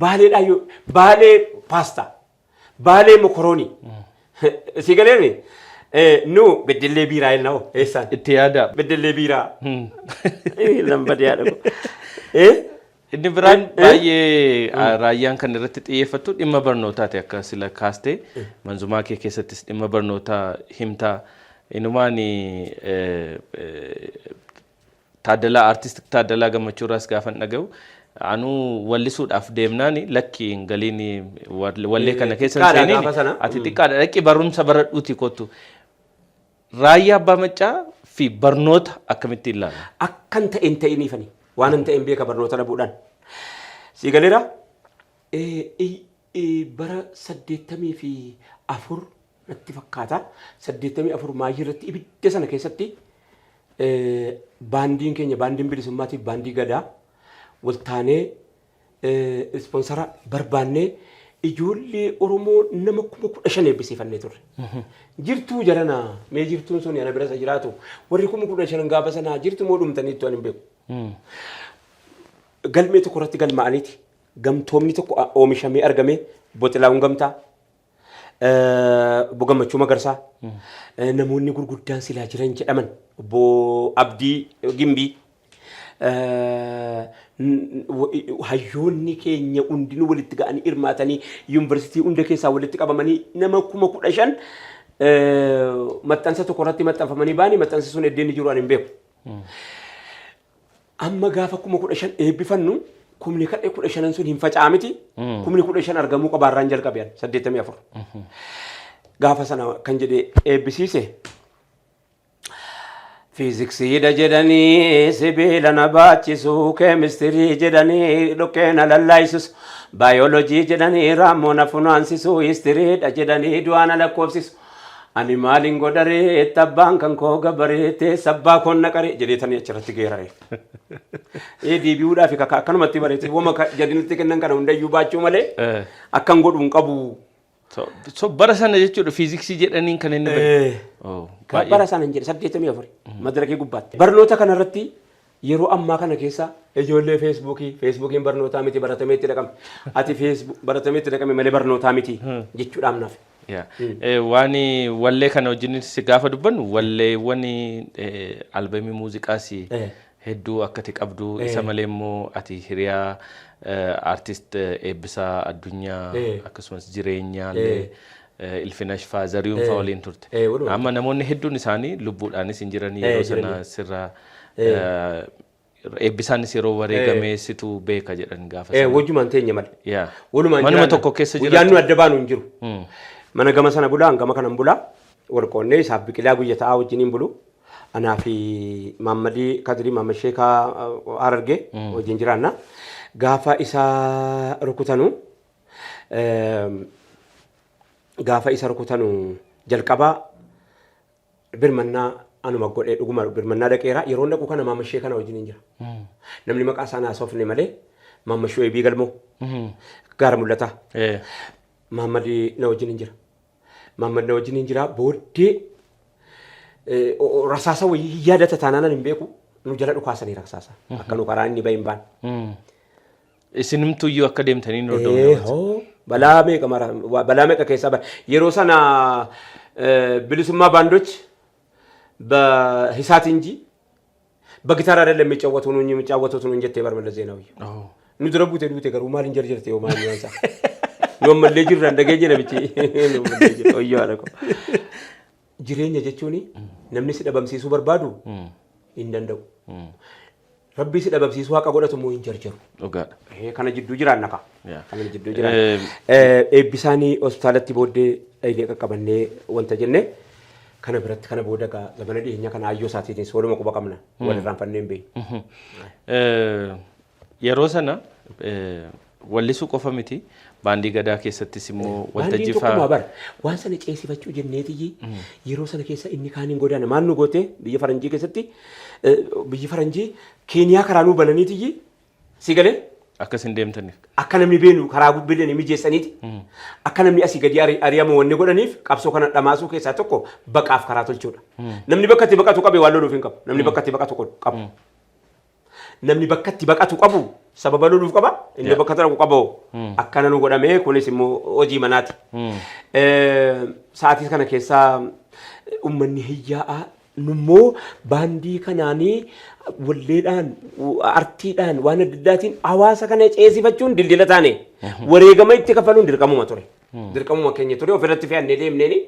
[SPEAKER 5] Baaleedhaa yoo Baalee paastaa, Baalee mokoroonii. Si galeemi? Nu Beddellee biiraa jenna hoo eessaan?
[SPEAKER 1] Itti yaada.
[SPEAKER 5] Beddellee biiraa. Lambadee haadha koo.
[SPEAKER 1] Inni biraan baay'ee raayyaan kan irratti xiyyeeffattu dhimma barnootaati. Akka sila kaastee manzumaa kee keessattis dhimma barnootaa himtaa. Inumaan Taaddalaa, Artist Taaddalaa Gammachuurraas gaafan dhaga'u, anuu wallisuudhaaf deemnaan lakki hin galiin, wallee kana keessa hin
[SPEAKER 5] Xiqqaadha
[SPEAKER 1] seeniin
[SPEAKER 5] gaafa sana.
[SPEAKER 1] Ati xiqqaadha, dhaqi barumsa baradhuuti kottu. Raayyaa Abbaa Maccaa fi barnoota akkamittiin ilaala?
[SPEAKER 5] Akkan ta'e hin ta'iniifani. Waan hin ta'in beeka barnoota dhabuudhaan. Si galeera? Bara 84 natti fakkaata. 84 maayii irratti ibidda sana keessatti baandiin keenya, baandiin bilisummaatiif baandii gadaa waltaanee ispoonsara barbaannee ijoollee Oromoo nama 15,000 eebbisiifannee turre. Jirtuu jarana, mee jirtuun sun ana bira isa jiraatu, warri 15,000 gaafa sanaa jirtu moo dhumtaniittu ani hin beeku. Galmee tokko irratti galmaa'aniiti gamtoomni tokko oomishamee argame. Boxilaa'uun Gamtaa, Obbo Gammachuu Magarsaa, namoonni gurguddaan silaa jiran jedhaman, Obbo Abdii Gimbii, hayyoonni keenya hundinuu walitti ga'anii hirmaatanii, yuunivarsiitii hunda keessaa walitti qabamanii nama 15,000 maxxansa tokko irratti maxxanfamanii ba'anii, maxxansi sun iddoo inni jiru ani hin beeku. Amma gaafa 15,000 eebbifannu, kumni kadhe 15n sun hin faca'a miti. 15,000 argamuu qabaarraan jalqabe ani 84. Gaafa sana kan jedhe eebbisiise. Fiiziksiidha jedhanii sibiila na baachisu, keemistirii jedhanii dhoqqee na lallaayisu, baayoloojii jedhanii raammoo na funaansisu, histiriidha jedhanii du'aa na lakkoofsisu. Ani maalin godharee, abbaan kan koo gabaree teessa abbaa koon naqaree jedheetanii achirratti geerare. Ee, deebi'uudhaaf akkanumatti bareete wama jedhinitti kennan kana hundayyuu baachuu malee akkan godhu hin qabu.
[SPEAKER 1] So bara sana jechuudha fiiziksii jedhaniin kan inni bahe. Oh, baay'ee.
[SPEAKER 5] Bara sana hin jedhe, 84 madarakii gubbaatti. Barnoota kanarratti yeroo ammaa kana keessa ijoollee feesbuukii, feesbuukiin barnootaa miti, baratamee itti dhaqame. Ati feesbuuk baratamee itti dhaqame malee barnootaa miti jechuudhaaf naaf.
[SPEAKER 1] Yaa. Waan wallee kana wajjin si gaafa dubbannu, walleewwan albamii muuziqaas hedduu akka ati qabdu, isa malee immoo ati hiriyaa artist Eebbisaa Addunyaa akkasumas Jireenyaallee, Ilfinash faa, Zariyuun faa waliin turte.
[SPEAKER 5] Walumaa.
[SPEAKER 1] Amma namoonni hedduun isaanii lubbuudhaanis hin jiran yeroo sana
[SPEAKER 5] Jiranii.
[SPEAKER 1] Sirraa Eebbisaanis yeroo wareegamee situ beeka jedhan gaafa sana.
[SPEAKER 5] Wajjumaan teenya malee.
[SPEAKER 1] Yaa.
[SPEAKER 5] Walumaan
[SPEAKER 1] Manuma
[SPEAKER 5] jiraanna.
[SPEAKER 1] tokko keessa
[SPEAKER 5] Guyyaan nu
[SPEAKER 1] jiraattu.
[SPEAKER 5] adda baanu hin jiru. Mana gama sana bulaa, gama kanan bulaa. Wal qoonnee isaaf biqilaa guyya ta'aa wajjiniin bulu. Anaa fi Maammadii Kadirii, Maammad Sheekaa Harargee wajjin jiraanna. Gaafa isa rukutanu jalqabaa birmannaa anuma godhee, dhuguma birmannaa dhaqeera. Yeroo dhaqu kana Maammad Sheekaa na wajjiniin jira. Namni maqaa isaa naasofne malee, Maammad Shu'eebii Galmoo gaara mul'ataa. Maammad na wajjin jira. Maammad na wajjin jira. Booddee rasaasa wayii yaadata taanaan hin beeku. Nu jala dhukaasanii rasaasa. Akka nu karaa inni bahe hin baane.
[SPEAKER 1] Isinumtuyyuu akka deemtanii hin hordofne.
[SPEAKER 5] Hoo, balaa meeqa mara, balaa meeqa keessaa bahe. Yeroo sana bilisummaa ባንዶች በሂሳት እንጂ በጊታር አይደለም የሚጫወቱ ነው የሚጫወቱት ነው እንጀቴ bar Mallas Zeenawi. Nu dura buute duute, garuu maal hin jarjarte yoo maal nyaansa. Nu ammallee jirra dhagee jira bichi. Nu ammallee jirra wayyoo haadha koo. Jireenya jechuun namni si dhabamsiisuu barbaadu hin danda'u. Rabbi si dhabamsiisuu haqa godhatu immoo hin jarjaru.
[SPEAKER 1] Dhugaadha.
[SPEAKER 5] Kana jidduu jiraanna ka.
[SPEAKER 1] Yaa.
[SPEAKER 5] Kana jidduu jiraanna. Eebbisaanii hospitaalatti booddee dhayilee qaqqabannee wanta jenne kana biratti, kana booda gaa zamana dhiyeenya kana ayyoo isaatiinis waluma quba qabna. Wal irraanfannee hin beeknu.
[SPEAKER 1] Yeroo sana wallisuu qofa miti, baandii gadaa keessattis immoo
[SPEAKER 5] Baandiin
[SPEAKER 1] waltajjii
[SPEAKER 5] tokkumaa
[SPEAKER 1] fa'aa.
[SPEAKER 5] Bara waan sana ceesifachuu jenneetiyyi yeroo sana keessa inni kaan hin godaana. Maal nu goote? Biyya faranjii keessatti, biyyi faranjii Keeniyaa karaa nuu bananiitiyyi, si galee?
[SPEAKER 1] Akkas hin deemtaniif.
[SPEAKER 5] Akka namni beenu karaa gubbileen mijeessaniiti. Akka namni asii gadi ari'amu wanni godhaniif, qabsoo kana dhamaasuu keessaa tokko baqaaf karaa tolchuudha. Namni bakka itti baqatu qabe waan loluuf hin qabu. Namni bakka itti baqatu qabu. Namni bakka itti baqatu qabu sababa loluuf qaba. Inni bakka dhaqu qaba. Akkana nu godhamee, kunis immoo hojii manaati. Sa'aatii kana keessaa uummanni hiyyaa'aa, nummoo baandii kanaanii walleedhaan, artiidhaan, waan adda addaatiin hawaasa kana ceesifachuun dildila taane, wareegama itti kafaluun dirqamuma ture. Dirqamuma keenya ture, ofirratti fe'annee deemneeni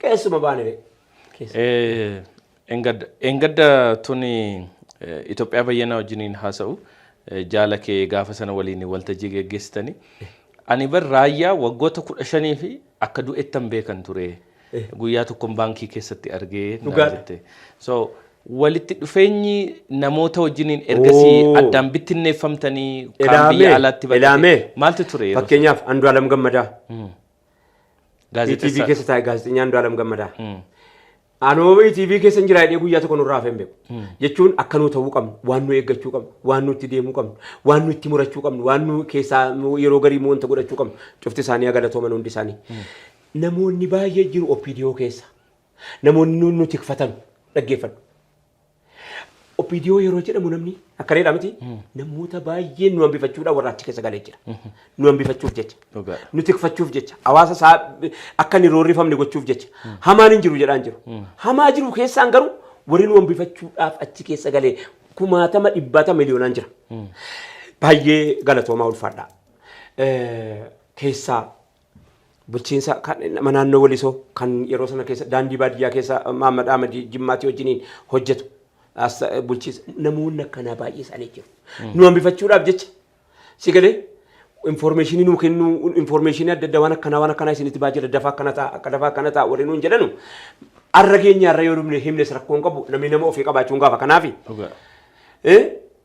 [SPEAKER 5] keessuma baane.
[SPEAKER 1] Engadda tuni Itoophiyaa Bayyanaa wajjiniin haasa'u, jaala kee gaafa sana waliin waltajjii geggeessitanii. Ani bar Raayyaa waggoota 15 fi akka du'ettan beekan ture. Guyyaa tokkoon baankii keessatti argee naan jette. So walitti dhufeenyi namoota wajjiniin ergasii addaan bittinneeffamtanii kaan biyya alaatti baqate.
[SPEAKER 5] Ilaamee.
[SPEAKER 1] Maaltu ture yeroo sana?
[SPEAKER 5] Fakkeenyaaf Andu'aalam Gammadaa. ETV
[SPEAKER 1] Gaazexeessaa.
[SPEAKER 5] keessa taa'e, gaazexeessaan Andu'aalam Gammadaa. Anoo ETV keessa hin jira jedhee guyyaa tokko nurraa hafee hin beeku. Jechuun akka nu ta'uu qabnu, waan nu eeggachuu qabnu, waan nu itti deemuu qabnu, waan nu itti murachuu qabnu, waan nu keessaa yeroo garii immoo wanta godhachuu qabnu. Cufti isaanii galatooman, hundi isaanii. Namoonni baay'ee jiru OPDO keessa. Namoonni nu tikfatan, dhaggeeffadhu. OPDO yeroo jedhamu namni akka reedhaa miti, namoota baay'een nu hambifachuudhaan warra achi keessa galee jira. Nu hambifachuuf jecha. Nu tikfachuuf jecha. Hawaasa isaa akka inni roorrifamne gochuuf jecha. Hamaan hin jiru jedhaan jiru. Hamaa jiru keessaan garuu warri nu hambifachuudhaaf achi keessa galee kumaatama, dhibbaata, miliyoonaan jira. Baay'ee galatoomaa, ulfaadhaa. Keessaa bulchiinsa kan nama naannoo Walisoo kan yeroo sana keessa daandii baadiyyaa keessa Mahammad Ahmad Jimmaatii wajjiniin hojjetu. As bulchiinsa namoonni akkanaa baay'ee isaanii jiru. Nu hambifachuudhaaf jecha, si galee, information nuu kennuu, information adda addaa, waan akkanaa, waan akkanaa isinitti baay'ee dafaa akkana ta'a, akka dafaa akkana ta'a warri nuun jedhanu, arra keenya arra yoo dhumne himnes rakkoo hin qabu, namni nama ofii qabaachuun gaafa kanaafi.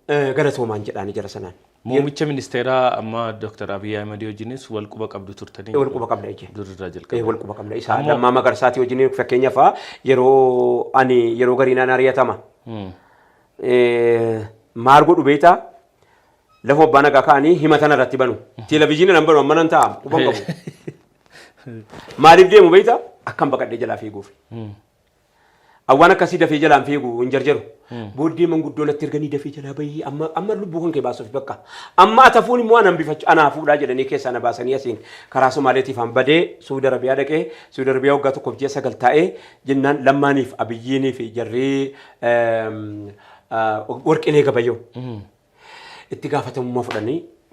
[SPEAKER 5] Galatoomaan jedhaani jara sanaan.
[SPEAKER 1] Muummicha ministeeraa amma Dr. Abiy Ahmed wajjinis wal quba qabdu turtanii.
[SPEAKER 5] Wal quba qabna ije.
[SPEAKER 1] Durirraa jalqabe.
[SPEAKER 5] Wal quba qabna. Isa Lammaa Magarsaatii wajjin fakkeenyaaf, yeroo ani yeroo garii naan ari'atama. Maal godhu beektaa? Lafa abbaa nagaa ka'anii himatan irratti banu. Televezyiinii nan banu, amma nan ta'a, quban qabu. Maaliif deemu beektaa? Akkam baqadhee jalaa fiiguuf. Awwaan akkasii dafee jalaan fiigu hin jarjaru. Booddee manguddoo natti erganii, dafee jalaa bahii, amma amma lubbuu kan kee baasuuf bakka. Amma atafuun immoo ana hambifachuu anaa fuudhaa jedhanii keessaa na baasanii, asiin karaa Somaaleetiif an badee Suudi Arabiyaa dhaqee, Suudi Arabiyaa waggaa 1 fi ji'a 9 taa'ee jennaan, Lammaaniif Abiyyiinii fi jarri Warqinee Gabayyoo itti gaafatamummaa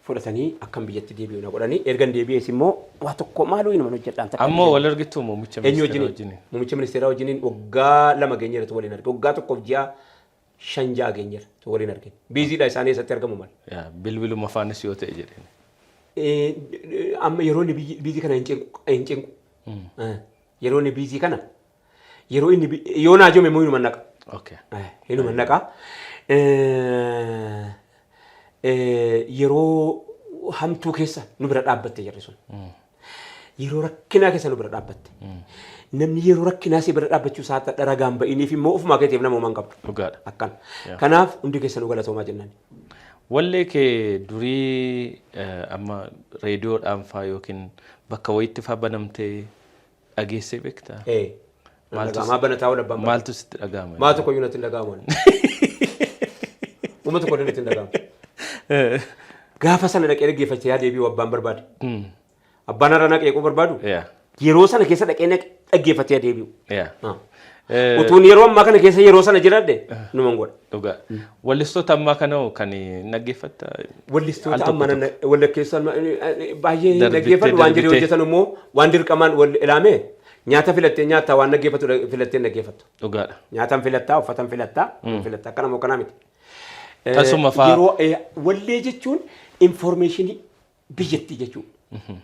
[SPEAKER 5] fudhatanii akkam biyyatti deebi'u na godhanii, ergan deebi'ees immoo waa tokko maaloo inuma hojjedhaan takka.
[SPEAKER 1] Ammoo wal argitu muummicha
[SPEAKER 5] Eenyu
[SPEAKER 1] ministeeraa
[SPEAKER 5] wajjiniin?
[SPEAKER 1] Wajjiniin?
[SPEAKER 5] Muummicha ministeeraa wajjiniin waggaa 2 geenyeera waliin arge. Waggaa 1 fi ji'a 5 6 geenyeera waliin argine. Busy dha isaan, eessatti argamu mal.
[SPEAKER 1] Yaa, bilbiluma faanis yoo ta'e jedheen.
[SPEAKER 5] Amma yeroo inni busy kana hin cinqu. Hin cinqu. Yeroo inni busy kana, yeroo inni yoo naa joome immoo hinuma naqa. Hinuma naqa. Yeroo hamtuu keessa nu bira dhaabbatte jarri sun. Yeroo rakkinaa keessa nu bira dhaabbatte. Namni yeroo rakkinaa si bira dhaabbachuu isaa dharagaan ba'iniif immoo ofumaa keetiif nama uuman qabdu. Akkan. Kanaaf hundi keessa nu galatoomaa jennaan.
[SPEAKER 1] Wallee kee durii amma reediyoodhaan faa yookiin bakka wayitti faa banamtee dhageessee beektaa?
[SPEAKER 5] Ee.
[SPEAKER 1] Maaltu
[SPEAKER 5] Maa banataa wal abbaan.
[SPEAKER 1] Maaltu sitti dhaga'ama?
[SPEAKER 5] Maa tokko iyyuu natti hin dhaga'amu. Uma tokko illee natti hin dhaga'amu. Gaafa sana dhaqee dhaggeeffachaa yaa deebi'u abbaan barbaade. Abbaan har'a naqee barbaadu. Yeroo sana keessa dhaqee dhaggeeffatee deebi'u. Utuun yeroo ammaa kana keessa yeroo sana jiraadhe numan godha.
[SPEAKER 1] Dhugaa. Wallistoota ammaa kana hoo kan dhaggeeffatta?
[SPEAKER 5] Wallistoota
[SPEAKER 1] Al tokko
[SPEAKER 5] amma
[SPEAKER 1] tokko.
[SPEAKER 5] wallakkeessa baay'ee
[SPEAKER 1] Darbitee
[SPEAKER 5] dhaggeeffadhu, waan jedhee
[SPEAKER 1] darbitee.
[SPEAKER 5] hojjetan immoo waan dirqamaan wal ilaame, nyaata filattee nyaata, waan dhaggeeffatu filattee dhaggeeffattu. Nyaatan filattaa, uffatan filattaa, filattaa akkana moo akkanaa miti.
[SPEAKER 1] Tasuma
[SPEAKER 5] Yeroo wallee jechuun information biyyattii jechuudha.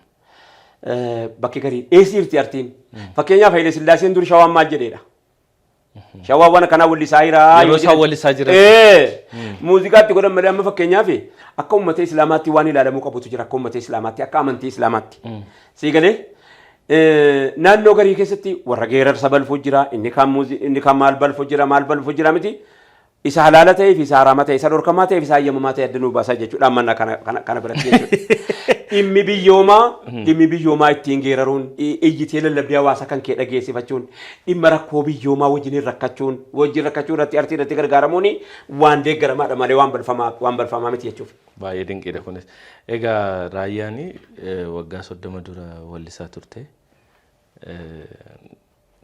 [SPEAKER 5] Bakki garii eessa jirti artiin? Fakkeenyaaf Haile Sillaaseen dur Shawaan maal jedheedha? Shawaa waan akkanaa wallisaa jira.
[SPEAKER 1] Yeroo isaan wallisaa jiran.
[SPEAKER 5] Muuziqaatti godhan malee, amma fakkeenyaaf akka uummata Islaamaatti waan ilaalamuu qabutu jira, akka uummata Islaamaatti, akka amantii Islaamaatti. Sii galee, naannoo garii keessatti warra geerarsa balfu jira, inni kaan maal balfu jira, maal balfu jira miti. Isa halaala ta'ee fi isa haraama ta'e, isa dhorkamaa ta'ee fi isa hayyamamaa ta'e adda nuu baasaa jechuudha ammanna kana biratti jechuudha. Dhimmi biyyoomaa ittiin geeraruun, iyyitee lallabdee hawaasa kan kee dhageessifachuun, dhimma rakkoo biyyoomaa wajjin rakkachuun, wajjin rakkachuu irratti artii irratti gargaaramuun waan deeggaramaadha malee waan balfamaa miti jechuuf.
[SPEAKER 1] Baay'ee dinqiidha kunis. Egaa Raayyaan waggaa 30 dura wallisaa turte.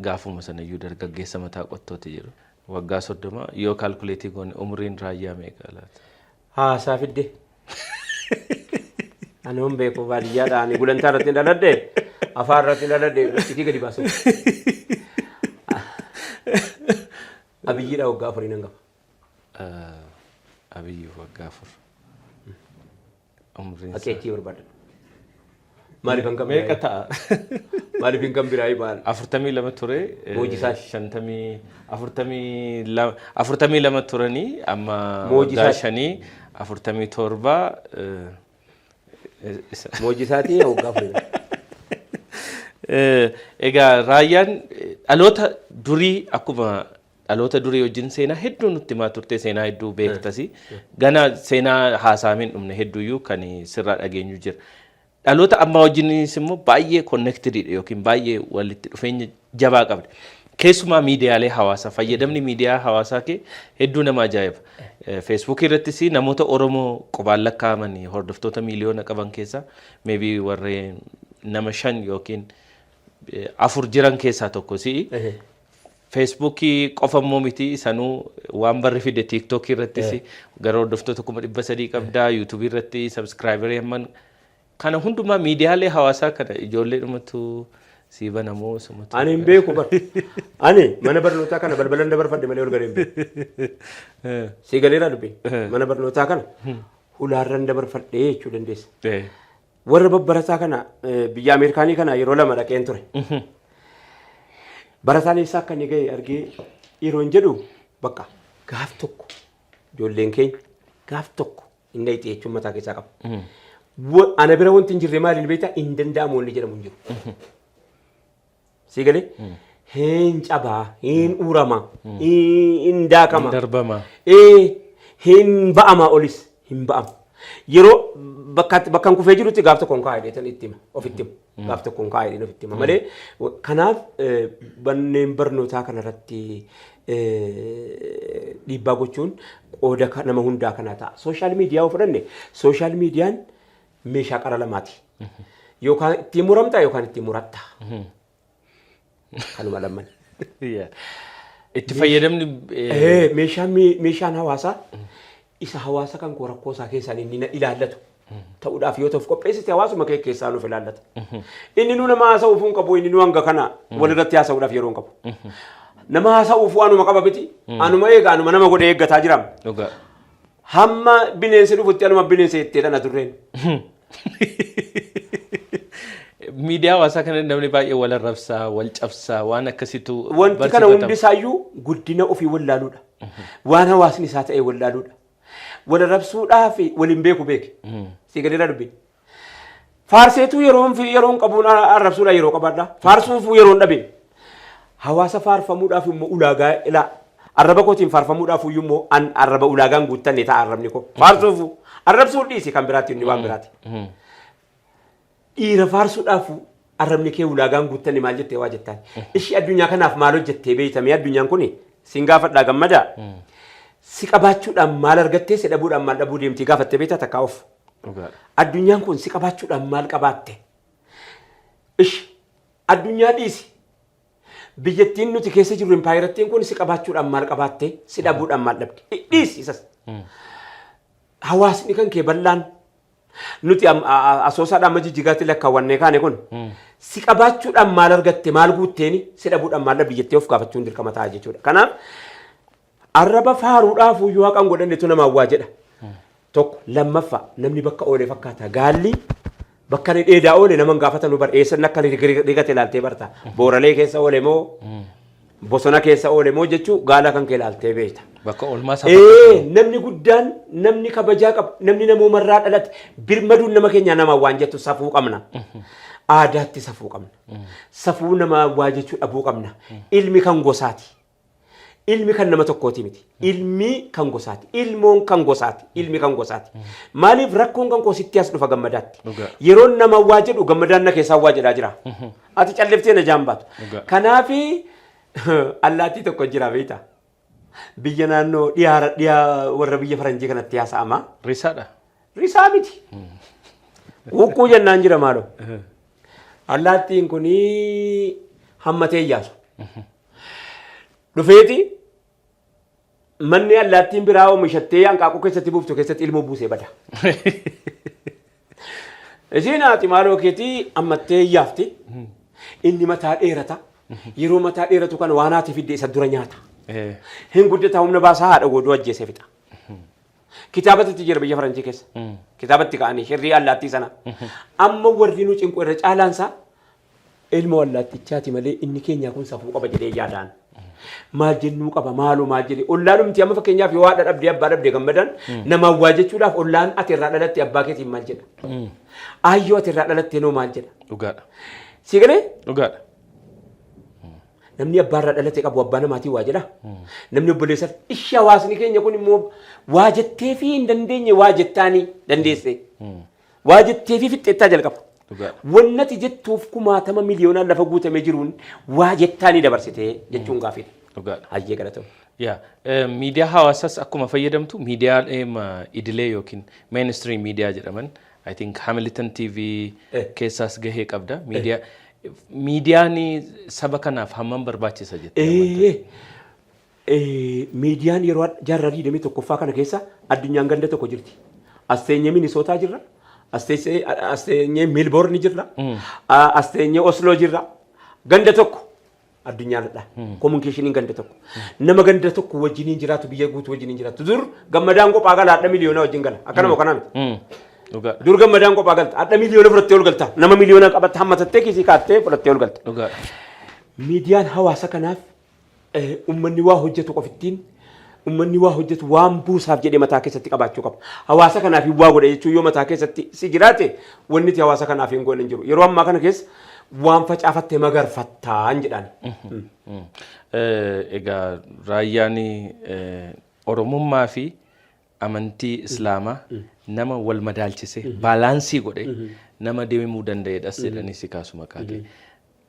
[SPEAKER 1] Gaafuma sanayyuu dargaggeessa mataa qottooti jedhu. Waggaa 30 yoo calculate goone umriin Raayyaa meeqa laata?
[SPEAKER 5] Haasaa fidde. Ani hon beeku, baadiyyaadha. Ani gulantaa irratti hin dhaladhe, afaan irratti hin dhaladhe, itti gadi baasu. Abiyyiidha waggaa 4 nan qaba.
[SPEAKER 1] Abiyyi waggaa 4. Umriin isaa
[SPEAKER 5] Aqeechii barbaadan. Maaliif hin kan
[SPEAKER 1] meeqa ta'a?
[SPEAKER 5] Maaliif hin kan biraa maal?
[SPEAKER 1] 42 ture.
[SPEAKER 5] Moojisaati.
[SPEAKER 1] 50, 42, 42 turanii amma waggaa
[SPEAKER 5] Moojisaati.
[SPEAKER 1] 5, 47.
[SPEAKER 5] Moojisaatii waggaa 4.
[SPEAKER 1] Egaa Raayyaan dhaloota durii, akkuma dhaloota durii wajjin seenaa hedduu nutti himaa turte, seenaa hedduu beektasi. Gana seenaa haasaameen dhumne hedduuyyuu kan sirraa dhageenyu jira. Dhaloota ammaa wajjinis immoo baay'ee connected yookiin baay'ee walitti dhufeenya jabaa qabda. Keessumaa miidiyaalee hawaasaa, fayyadamni miidiyaa hawaasaa kee hedduu nama ajaa'iba. Feesbuukii irrattis namoota Oromoo qubaan lakkaa'aman hordoftoota miiliyoona qaban keessaa maybe warreen nama shan yookiin afur jiran keessaa tokko si'i. Feesbuukii qofa immoo miti, sanuu waan barri fide Tiiktookii irrattis gara hordoftoota 300,000 qabdaa, Yuutuubii irratti subscriber hamman kana hundumaa, miidiyaalee hawaasaa kana ijoollee dhumatu sii banamoo sumatu?
[SPEAKER 5] Ani hin beeku bar. Ani mana barnootaa kana balbalan dabarfadhe malee ol galee hin beeku. Sii galeeraa dubbi. Mana barnootaa kana hulaarran dabarfadhee jechuu dandeessa. Warra babbarataa kana biyya Ameerikaanii kana yeroo lama dhaqeen ture. Barataan eessaa akka inni ga'e argee yeroo hin jedhu, bakka gaaf tokko ijoolleen keenya gaaf tokko hin dhayxee jechuun mataa keessaa qaba. Ana bira wanti hin jirre maaliin beektaa, hin danda'amu wanni jedhamu hin jiru. Sii galee, hin cabaa, hin urama, hin daakama.
[SPEAKER 1] Darbama.
[SPEAKER 5] Hin ba'ama, olis hin ba'ama. Yeroo bakka bakka kufee jirutti gaaf tokko hin kaa'e jedheen itti hima, ofitti hima. Gaaf tokko hin kaa'e jedheen ofitti hima malee, kanaaf manneen barnootaa kanarratti dhiibbaa gochuun qooda nama hundaa kana ta'a. Social media yoo fudhanne, social mediaan meeshaa qara lamaati. Yookaan ittiin muramta yookaan ittiin muratta. Kanuma lamman.
[SPEAKER 1] Itti fayyadamni
[SPEAKER 5] Meeshaan hawaasaa isa hawaasa kan koo rakkoo isaa keessaan inni na ilaallatu ta'uudhaaf yoo ta'uuf qopheessite, hawaasuma kee keessaa nuuf ilaallata. Inni nu nama haasa'uuf hin qabu, inni nu hanga kana walirratti haasa'uudhaaf yeroo hin qabu. Nama haasa'uuf waanuma qaba miti. Anuma eega, anuma nama godhee eeggataa jiram. Hamma bineensi dhufutti anuma bineensa jettee dhana turreen.
[SPEAKER 1] Miidiyaa hawaasaa kana namni baay'ee wal arrabsaa, wal cabsaa, waan akkasiitu
[SPEAKER 5] Wanti kana
[SPEAKER 1] barsiifatama.
[SPEAKER 5] hundi isaayyuu guddina ofii wallaaluudha. Waan hawaasni isaa ta'e wallaaluudha. Wal arrabsuudhaaf waliin beeku beeke. Si galeera dubbi. Faarseetuu yeroon fi yeroon qabuun arrabsuudhaan yeroo qabaadha. Faarsuufuu yeroon dhabe. Hawaasa faarfamuudhaaf immoo ulaagaa ilaa. Arraba kootiin faarfamuudhaaf iyyuu immoo an arraba ulaagaan guuttanne ta'a arrabni koo. Faarsuufu arrabsuu dhiisi, kan biraatti, inni waan biraati. Dhiira faarsuudhaaf arrabni kee ulaagaan guuttanne maal jettee waa jettaan. Ishii addunyaa kanaaf maal hojjettee beeytamee, addunyaan kuni siin gaafadhaa gammadaa. Si qabaachuudhaan maal argattee, si dhabuudhaan maal dhabuu deemtii gaafattee beektaa takkaa of? Addunyaan kun si qabaachuudhaan maal qabaatte? Ishi addunyaa dhiisi. Biyyattiin nuti keessa jirru, impaayirattiin kun, si qabaachuudhaan maal qabaatte, si dhabuudhaan maal dhabde? Dhiisi isas. Hawaasni kan kee bal'aan nuti Asoosaadhaan amma Jijjigaatti lakkaawwannee kaane kun si qabaachuudhaan maal argatte, maal guutteeni, si dhabuudhaan maal dhabde jettee of gaafachuun dirqama ta'a jechuudha. Kanaaf arraba faaruudhaaf iyyuu haqan godhannetu namaan waa jedha. Tokko lammaffaa, namni bakka oole fakkaata. Gaalli bakka inni dheedaa oole nama hin gaafatanu bar, eessan akka rigate ilaaltee barta. Booralee keessa oole moo Bosona keessa oole moo jechuu gaala kan kee ilaaltee beekta.
[SPEAKER 1] Bakka oolmaa isaa.
[SPEAKER 5] Namni guddaan, namni kabajaa qabu, namni namoomarraa dhalate birmaduun nama keenya nama waan jettu safuu qabna. Aadaatti safuu qabna. Safuu nama waa jechuu dhabuu qabna. Ilmi kan gosaati. Ilmi kan nama tokkooti miti. Ilmi kan gosaati. Ilmoon kan gosaati. Ilmi kan gosaati. Maaliif rakkoon kan koo sitti as dhufa Gammadaatti? Yeroo nama waa jedhu Gammadaan na keessaa waa jedhaa jira. Ati calliftee na jaan baatu. Kanaafi allaattii tokko jira beektaa? Biyya naannoo dhiyaa dhiyaa warra biyya faranjii kanatti haasa'ama.
[SPEAKER 1] Risaadha.
[SPEAKER 5] Risaa miti. Huqquu jennaan jira maaloo. Allaattiin kuni hammatee iyyaasu. Dhufeeti manni allaattiin biraa oomishattee hanqaaquu keessatti buuftu keessatti ilmoo buusee bada. Isiin haati maaloo keetii hammattee iyyaafti. Inni mataa dheerata. Yeroo mataa dheeratu kana waan haati fidde isa dura nyaata. Hin guddata, humna baasaa, haadha godhuu ajjeesee fixa. Kitaabatti jira biyya faranjii keessa. Kitaabatti ka'anii shirrii allaattii sana. Amma warri nu cinqu irra caalaansaa ilmoo allaattichaati malee inni keenyaa kun safuu qaba jedhee yaadaan. Maal jennuu qaba, maaloo maal jedhee ollaan dhumti. Amma fakkeenyaaf yoo haadha dhabdee abbaa dhabdee Gammadan, namaan waa jechuudhaaf ollaan ati irraa dhalatte abbaa keetiin maal jedha? Aayyoo ati irraa dhalatte noo maal jedha?
[SPEAKER 1] Dhugaadha.
[SPEAKER 5] Si galee?
[SPEAKER 1] Dhugaadha.
[SPEAKER 5] Namni abbaa irraa dhalate qabu abbaa namaatiin waa jedha. Namni obboleessa ishee hawaasni keenya kun immoo waa jettee fi hin dandeenye waa jettaanii dandeesse. Waa jettee fi fixxeettaa jalqaba. Wannati jettuuf kumaatama miliyoonaan lafa guutamee jiruun waa jettaanii dabarsitee jechuun gaafiidha.
[SPEAKER 1] Dhugaadha.
[SPEAKER 5] Hayyee, galatoom.
[SPEAKER 1] Yaa, miidiyaa hawaasaas akkuma fayyadamtu miidiyaa idilee yookiin mainstream miidiyaa jedhaman, I think Hamilton TV keessaas gahee qabda. Miidiyaan saba kanaaf hammam barbaachisa jettee?
[SPEAKER 5] Miidiyaan yeroo jaarraa 21ffaa kana keessa addunyaan ganda tokko jirti. As teenyee Minisootaa jirra. As teenyee Meelboorni jirra. As teenyee Osloo jirra. Ganda tokko addunyaadha. Communicationiin ganda tokko. Nama ganda tokko wajjiniin jiraatu, biyya guutuu wajjiniin jiraatu. Dur Gammadaan kophaa gala, hadha miliyoona wajjin gala. Akkanuma kanaa miti. Dur Gammadaan kophaa galta. Hadha miliyoona fudhattee ol galta. Nama miliyoona qabatte hammatattee kiisii kaattee fudhattee ol galta. Miidiyaan hawaasa kanaaf uummanni waa hojjetu qofittiin uummanni waa hojjetu waan buusaaf jedhee mataa keessatti qabaachuu qaba. Hawaasa kanaaf hin waa godhe jechuun yoo mataa keessatti si jiraate wanni itti hawaasa kanaaf hin goone hin jiru. Yeroo ammaa kana keessa waan facaafatte magarfattaan jedhaan.
[SPEAKER 1] Egaa raayyaan Oromummaa fi amantii Islaamaa nama wal madaalchisee balance godhe nama deemuu danda'edhas jedhanii si kaasu maqaa kee.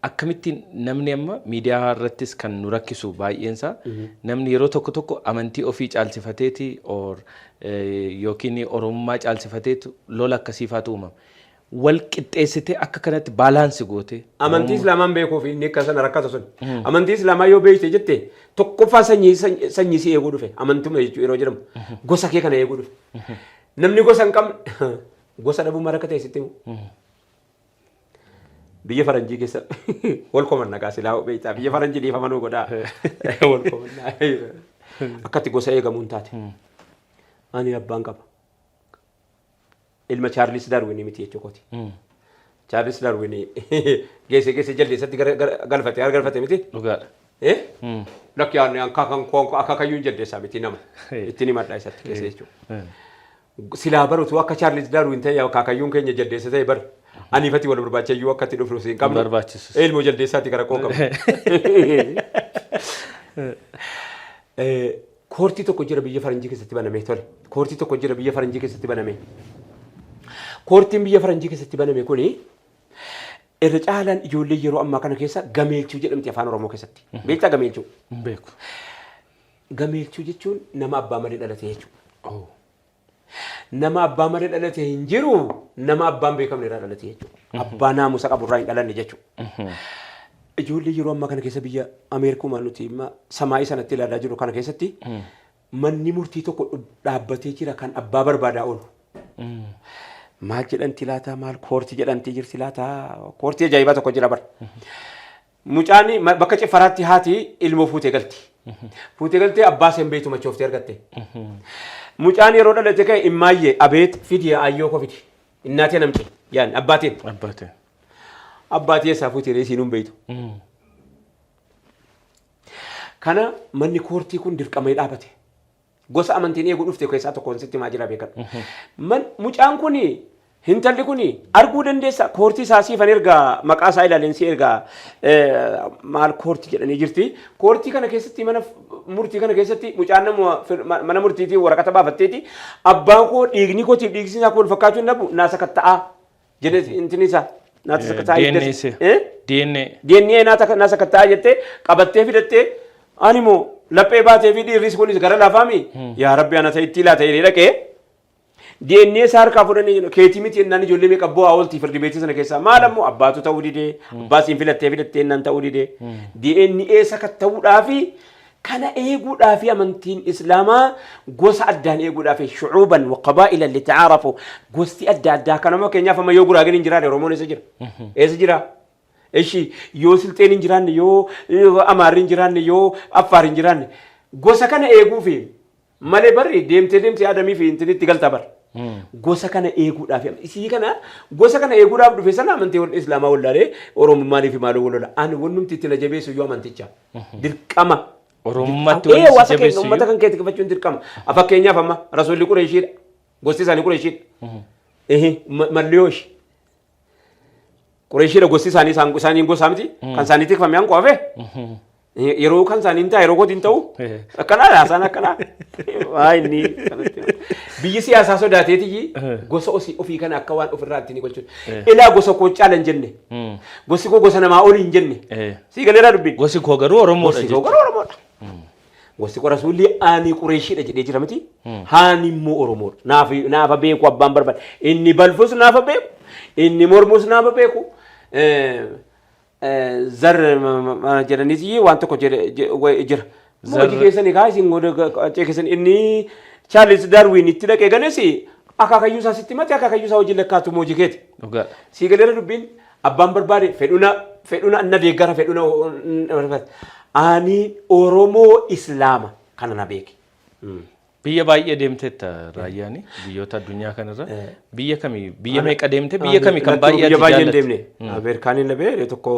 [SPEAKER 1] Akkamittiin namni amma miidiyaa irrattis kan nu rakkisu baay'eensaa namni yeroo tokko tokko amantii ofii caalchifateeti or yookiin Oromummaa caalchifateetu lola akkasiifaatu uumama. Wal qixxeessitee akka kanatti balance goote.
[SPEAKER 5] Amantii Islaamaan beekuuf inni akka sana rakkatu sun. Amantii Islaamaa yoo beekte jette tokkoffaa sanyii sanyii si eeguu dhufe, amantuma jechuu yeroo jedhamu gosa kee kana eeguu dhufe. Namni gosa hin qabne gosa dhabuu mara akka ta'e sitti himu. Biyya faranjii keessa wal komannaa silaa beektaa, biyya faranjii dhiifama nuu godhaa. Wal komannaa. Akkatti gosa eegamuu hin taate. Ani abbaan qaba. Ilma Chaarlis Darwin miti jechuu kooti. Chaarlis Darwin geesse geesse jaldeessatti galfate galfate miti.
[SPEAKER 1] Dhugaadha.
[SPEAKER 5] Eh? Lakki, ani akaakayyuun jaldeessaa miti, nama. Ittiin himadhaa isatti keessa jechuudha. Silaa barutu akka Chaarlis Darwin ta'e, akaakayyuun keenya jaldeessa ta'e bar. Aniifati wal barbaachayyuu akka itti dhufnu siin qabnu.
[SPEAKER 1] Barbaachisu.
[SPEAKER 5] Ilmoo jaldeessaati gara koo qabu. Courtii tokko jira biyya faranjii keessatti baname tole. Courtii tokko jira biyya faranjii keessatti baname. Courtiin biyya faranjii keessatti baname kuni irra caalaan ijoollee yeroo ammaa kana keessa gameelchuu jedhamti afaan Oromoo keessatti. Beektaa gameelchuu?
[SPEAKER 1] Hin beeku.
[SPEAKER 5] Gameelchuu jechuun nama abbaa malee dhalate jechuudha. Nama abbaa malee dhalate hin jiru, nama abbaan beekamne irraa dhalate jechuudha. Abbaa naamusa qabu irraa hin dhalanne jechuudha. Ijoollee yeroo ammaa kana keessa biyya Ameerikumaa nuti amma samaa'ii sanatti ilaalaa jirru kana keessatti manni murtii tokko dhaabbatee jira kan abbaa barbaadaa oolu. Maal jedhanti laata, maal courtii jedhanti jirti laata, courtii ajaa'ibaa tokko jira bara. Mucaan bakka ciffaraatti haati ilmoo fuutee galti. Fuutee galtee abbaa seen beektu machooftee argatte. Mucaan yeroo dhalate ka'e, immaayyee abeet fidi, ayyoo koo fidi. Innaatee namce yaan abbaatiin.
[SPEAKER 1] Abbaatiin.
[SPEAKER 5] Abbaatii eessaa fuutee reesii nuun beektu. Kana manni koortii kun dirqamee dhaabate. Gosa amantiin eeguu dhufte keessaa tokkoon sitti himaa jira, beekadhu. Mucaan kuni, intalli kuni arguu dandeessa. Koortii isaa siifan ergaa, maqaa isaa ilaaleen si ergaa. Maal koortii jedhanii jirti. Koortii kana keessatti, mana murtii kana keessatti, mucaan nama mana murtiitii waraqata baafatteeti, "Abbaan koo dhiigni kootiif dhiigni isaa wal fakkaachuu hin dhabu, naa sakatta'aa" jedhee, intini isaa naa sakatta'aa.
[SPEAKER 1] DNA se. DNA.
[SPEAKER 5] DNA naa sakatta'aa jettee qabattee fidattee, ani immoo laphee baatee fi dhiirris kunis gara lafaami. Yaa Rabbi, ana ta'e itti laata jedhee dhaqee DNA isaa harkaa fudhanii jedhu, keetii miti jennaan, ijoollee meeqa bu'aa ooltii firdi beetii sana keessaa. Maal ammoo abbaatu ta'uu didee, abbaa siin filattee filattee jennaan ta'uu didee. DNA sakatta'uudhaafi kana eeguudhaafi amantiin Islaamaa gosa addaan eeguudhaafi شعوبا وقبائل لتعارفوا. Gosti adda addaa kanama keenyaaf amma yoo Guraageen hin jiraanne, Oromoon eessa jira? Eessa jira? Eshi, yoo Silxeen hin jiraanne, yoo Amaarri hin jiraanne, yoo Affaar hin jiraanne, gosa kana eeguufi malee barri deemtee deemtee Adamii fi intinitti galta bar. Gosa kana eeguudhaaf, isii kana gosa kana eeguudhaaf dhufe sana amantii warra Islaamaa wallaalee Oromummaanii fi maaloo walola. Ani wannumti itti na jabeessu iyyuu amanticha. Dirqama.
[SPEAKER 1] Oromummaatti
[SPEAKER 5] Ee,
[SPEAKER 1] wanni si
[SPEAKER 5] hawaasa keenya
[SPEAKER 1] jabeessu
[SPEAKER 5] uummata
[SPEAKER 1] iyyuu.
[SPEAKER 5] kan keetti qabachuun dirqama. Fakkeenyaaf amma rasuulli Qureeshiidha. Gosti isaanii Qureeshiidha. Ehe, malliyooshi. Qureeshiidha gosti isaanii, isaaniin gosaa miti. Kan isaanii tikfame hanqoo hafe. Yeroo kan isaanii hin ta'a, yeroo kootiin ta'u. Akkanaa haasaan akkanaa. Waa inni kanatti. Biyyi siyaasaa sodaateetiyyi gosa ofii kana akka waan ofirraa ittiin gochuudha. Ilaa, gosa koo caala hin jenne. Gosi koo gosa namaa olii hin jenne. Sii galeeraa dubbiin.
[SPEAKER 1] Gosi koo garuu Oromoodha
[SPEAKER 5] Gosi koo
[SPEAKER 1] jechuudha.
[SPEAKER 5] garuu Oromoodha. Gosi koo rasuulli ani Qureeshiidha jedhee jira miti. Haani immoo Oromoodha. Naaf naafa beeku abbaan barbaade. Inni balfus naafa beeku. Inni mormus naafa beeku. Zar jedhaniis waan tokko jira. Hojii keessanii kaa isin achee keessan inni Charles Darwin itti dhaqee ganes akaakayyuu isaa sitti mate, akaakayyuu isaa hojii lakkaatu hojii keeti.
[SPEAKER 1] Dhugaadha.
[SPEAKER 5] Sii galeera dubbiin. Abbaan barbaade fedhuna fedhuna na deeggara, fedhuna ani Oromoo Islaama kana na beeki.
[SPEAKER 1] Biyya baay'ee deemteetta Raayyaani, biyyoota addunyaa kanarra. Biyya kamii, biyya meeqa deemte, biyya kamii kan baay'ee
[SPEAKER 5] Biyya
[SPEAKER 1] ati
[SPEAKER 5] baay'ee hin
[SPEAKER 1] jaallatte?
[SPEAKER 5] deemne. Ameerikaan hin dhabee tokko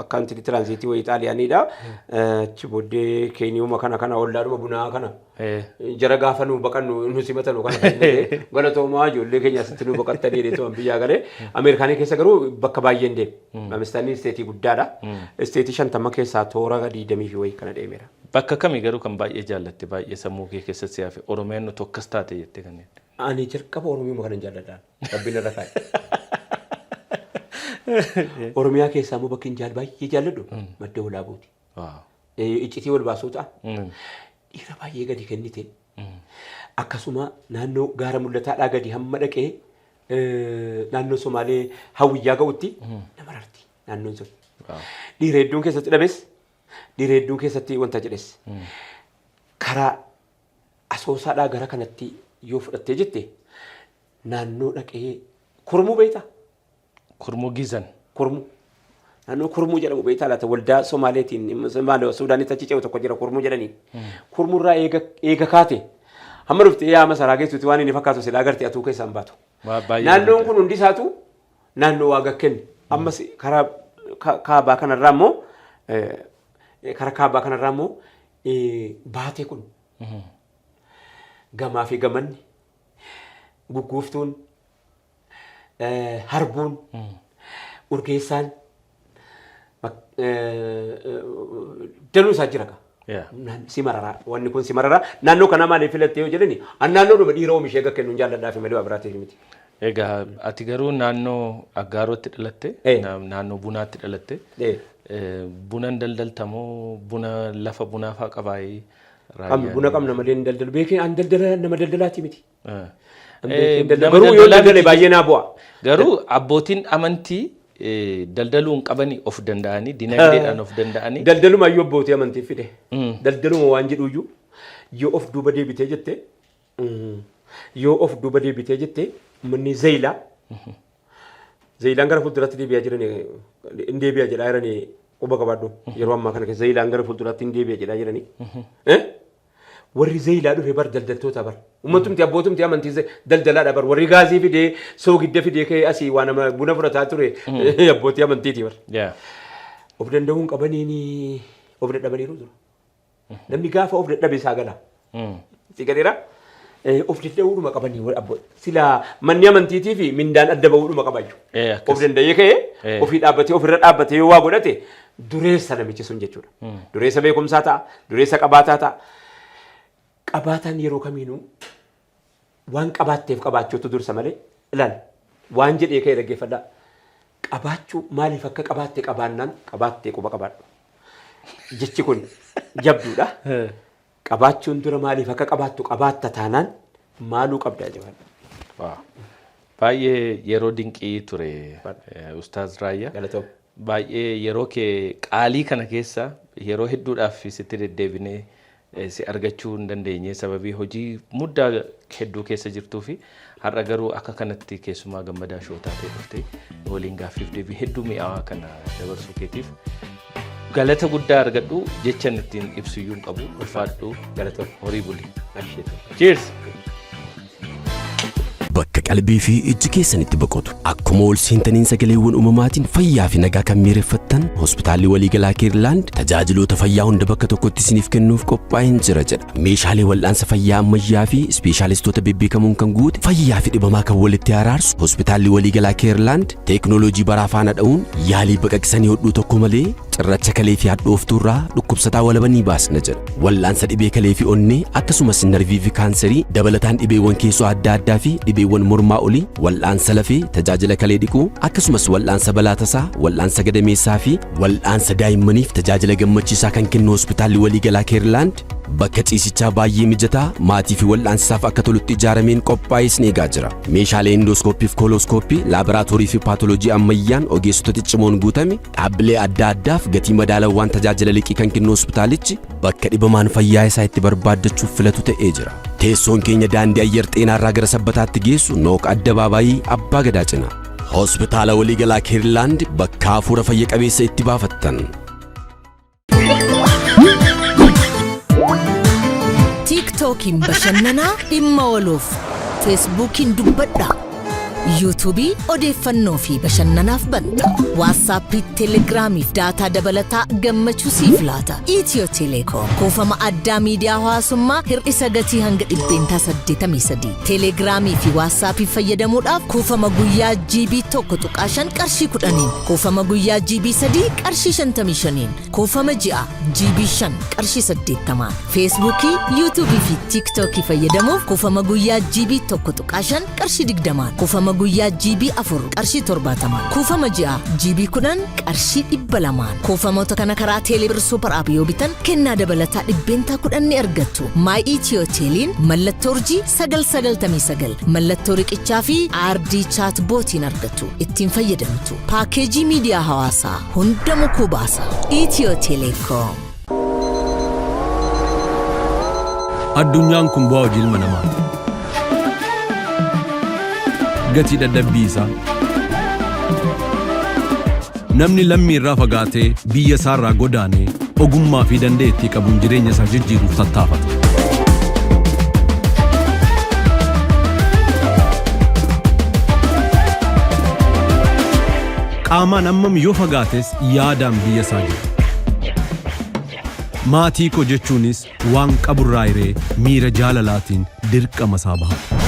[SPEAKER 5] akka anti transitii wayii Xaaliyaaniidha. Achi booddee Keeniyuma kana kana ollaadhuma bunaa kana. Jara gaafa nu baqannu nu simatanu kana galatoomaa, ijoollee keenya asitti nu baqattanii jedhee biyyaa galee. Ameerikaanii keessa garuu bakka baay'ee hin deemne. Ameerikaanii isteetii guddaadha. Isteetii 50 keessaa toora 20 fi wayii kana deemeera.
[SPEAKER 1] Bakka kamii garuu kan baay'ee jaallatte, baay'ee sammuu kee keessatti si hafe, Oromiyaan nuti akkas taate jettee kanneen?
[SPEAKER 5] Ani jalqaba Oromiyaa kanan jaalladhaan. Rabbiin irra kaa'e. Oromiyaa keessaa immoo bakki hin baay'ee jaalladhu Madda Walaabuuti. Iccitii wal baasuu ta'a. Dhiira baay'ee gadi kennite. Akkasuma naannoo gaara mul'ataadhaa gadi hamma dhaqee naannoo Somaalee Hawwiyyaa ga'utti nama rarti naannoon sun. Dhiira hedduun keessatti dhabes, dhiira hedduun keessatti wanta jedhes. Karaa Asoosaadhaa gara kanatti yoo fudhattee jette, naannoo dhaqee Kurmuu beektaa?
[SPEAKER 1] Kurmuu Gizan.
[SPEAKER 5] Kurmuu. Naannoo Kurmuu jedhamu beektaa laata? Waldaa Somaaleetiin Suudaanitti achi ce'u tokko jira, Kurmuu jedhanii. Kurmuurraa eega kaate hamma dhuftee yaa masaraa geessuuti waan inni fakkaatu silaa agartee atuu keessaan baatu.
[SPEAKER 1] Baay'ee
[SPEAKER 5] Naannoon kun hundi isaatu naannoo waaqa kenne. Ammas karaa kaabaa kanarraa immoo baatee kun gamaa fi gamanni gugguuftuun, harbuun, urgeessaan danuu isaa jira kaa. Si mararaa, wanni kun si mararaa. Naannoo kana maaliif filattee yoo jedhani, an naannoo dhuma dhiira oomishee akka kennu jaalladhaa fi malee waa biraatiif miti.
[SPEAKER 1] Egaa ati garuu naannoo Aggaarootti dhalatte, naannoo Bunaatti dhalatte. Bunan daldaltamoo, buna lafa bunaa fa'aa qabaayee?
[SPEAKER 5] Qabnu, buna qabna malee hin daldalu. Beekee an daldala nama daldalaati miti. An beekee hin daldalu.
[SPEAKER 1] Nama
[SPEAKER 5] Garuu yoo
[SPEAKER 1] daldalaa
[SPEAKER 5] daldale
[SPEAKER 1] miti.
[SPEAKER 5] baay'ee naa bu'a.
[SPEAKER 1] Garuu abbootiin amantii daldaluu hin qabanii, of danda'anii, dinagdeedhaan of danda'anii.
[SPEAKER 5] Daldaluma iyyuu abbootii amantii fide. Daldaluma waan jedhu iyyuu yoo of duuba deebitee jette, manni Zeeyilaa. Zeeyilaan gara fuulduratti deebi'aa jiran, hin deebi'a jedhaa jiranii, quba qabaadhu. Yeroo ammaa kana keessa Zeeyilaan gara fuulduraatti hin deebi'a jedhaa jiranii. Warri Zeeyilaa dhufe bar daldaltoota bar. Uummatumti abbootumti amantii daldalaadha bar. Warri gaazii fidee, soogidda fidee ka'ee asii waa nama buna fudhataa ture abbootii amantiiti bar. Of danda'uun qabaniin of dadhabaniiru tura. Namni gaafa of dadhabe isaa gala. Si galeera? Of danda'uudhuma qabanii wal abbo. Silaa manni amantiitii fi mindaan adda ba'uudhuma qaba jechuudha.
[SPEAKER 1] Akkas.
[SPEAKER 5] Of danda'ee ka'ee ofii dhaabbatee, ofirra dhaabbatee yoo waa godhate dureessa namichi sun jechuudha. Dureessa beekumsaa ta'a, dureessa qabaataa ta'a. Qabaataan yeroo kamiinuu waan qabaatteef qabaachuutu dursa malee, ilaali, waan jedhee ka'e dhaggeeffadhaa. Qabaachuu maaliif akka qabaatte qabaannaan qabaattee quba qabaadhu. Jechi kun jabduudha. Qabaachuun dura maaliif akka qabaattu qabaatta taanaan maaluu qabdaa jabaadha.
[SPEAKER 1] Wow. Baay'ee yeroo dinqii ture, Ustaaz Raayyaa.
[SPEAKER 5] Galatoom.
[SPEAKER 1] Baay'ee yeroo kee qaalii kana keessa yeroo hedduudhaaf sitti deddeebinee si argachuu hin dandeenye, sababii hojii muddaa hedduu keessa jirtuu fi har'a garuu akka kanatti keessumaa Gammadaa Show taatee dhuftee waliin gaaffiif deebii hedduu mi'aawaa kana dabarsuu keetiif galata guddaa argadhu. Jechan ittiin ibsuyyuu hin qabu. Ulfaadhu.
[SPEAKER 5] Galatoom.
[SPEAKER 1] Horii buli.
[SPEAKER 5] Asheetu.
[SPEAKER 1] Cheers!
[SPEAKER 2] Bakka qalbii fi ijji keessanitti boqotu, akkuma ol seentaniin sagaleewwan uumamaatiin fayyaa fi nagaa kan miireeffattan hospitaalli waliigalaa Keerlaand tajaajiloota fayyaa hunda bakka tokkotti isiniif kennuuf qophaa'een jira jedha. Meeshaalee wal'aansa fayyaa ammayyaa fi ispeeshaalistoota bebbeekamoon kan guute, fayyaa fi dhibamaa kan walitti araarsu hospitaalli waliigalaa Keerlaand teeknooloojii baraa faana dha'uun yaalii baqaqsanii hodhuu tokko malee cirracha kalee fi hadhooftuurraa dhukkubsataa walabanii baasna jedha. Wal'aansa dhibee kalee fi onnee, akkasumas narvii fi kaanserii dabalataan, dhibeewwan keessoo adda addaa fi dhibeewwan mormaa olii, wal'aansa lafee, tajaajila kalee dhiquu, akkasumas wal'aansa balaa tasaa, wal'aansa gadameessaa fi wal'aansa daa'immaniif tajaajila gammachiisaa kan kennu hospitaalli waliigalaa Keerlaand bakka ciisichaa baay'ee mijataa maatii fi wal'aansaaf akka tolutti ijaarameen qophaa'ee isin eegaa jira. Meeshaalee endooskooppii fi koolooskooppii, laaboraatoorii fi paatoloojii ammayyaan ogeessota ciccimoon guutame, dhaabbilee adda addaaf gatii madaalawaan tajaajila liqii kan kennu hospitaalichi bakka dhibamaan fayyaa isaa itti barbaaddachuuf filatu ta'ee jira. Teessoon keenya daandii ayyar xeenaarraa gara Sabbataatti geessu, Nooq Addabaabaayii Abbaa Gadaa cina. Hospitaala waliigalaa Keerlaand, bakka hafuura fayya qabeessa itti baafattan.
[SPEAKER 3] Tiiktookiin bashannanaa, dhimma ooluuf Feesbuukiin dubbadhaa. Yuutuubii odeeffannoo fi bashannanaaf banta. Waatsaappii, Teelegiraamii fi daataa dabalataa gammachuu siif laata. Itiyoo Teleekoom kuufama addaa miidiyaa hawaasummaa hir'isa gatii hanga 83%. Teelegiraamii fi Waatsaappii fayyadamuudhaaf kuufama guyyaa GB 1.5 qarshii 10n, kuufama guyyaa GB 3 qarshii 55n, kuufama ji'a GB 5 qarshii 80n, Feesbuukii, Yuutuubii fi Tiiktookii fayyadamuuf kuufama guyyaa GB 1.5 qarshii 20n, kuufama guyyaa GB 4 qarshii 70n, kuufama ji'a GB 10 qarshii 200n. Kuufamoota kana karaa Teelebir Super App yoo bitan kennaa dabalataa 10% ni argattu. Maay Itiyoo Teeliin mallattoo *999 mallattoo riqichaa fi aardii chaat bootiin argattu. Ittiin fayyadamtu. Paakeejii miidiyaa hawaasaa hunda mukuu baasa. Itiyoo Teleekoom.
[SPEAKER 4] Addunyaan kun bu'aa hojii ilma namaati. Gatii dadhabbii isaa. Namni lammii irraa fagaatee, biyya isaa irraa godaanee, ogummaa fi dandeettii qabuun jireenya isaa jijjiiruuf tattaafata. Qaamaan hammam yoo fagaates yaadaan biyya isaa jira. Maatii koo jechuunis waan qaburraa hiree miira jaalalaatiin dirqama isaa bahata.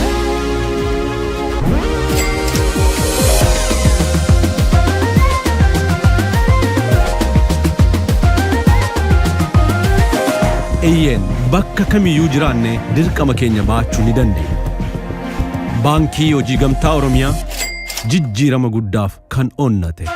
[SPEAKER 4] Eeyyeen, bakka kamiyyuu jiraanne dirqama keenya bahachuu ni dandeenya. Baankii Hojii Gamtaa Oromiyaa, jijjiirama guddaaf kan onnate.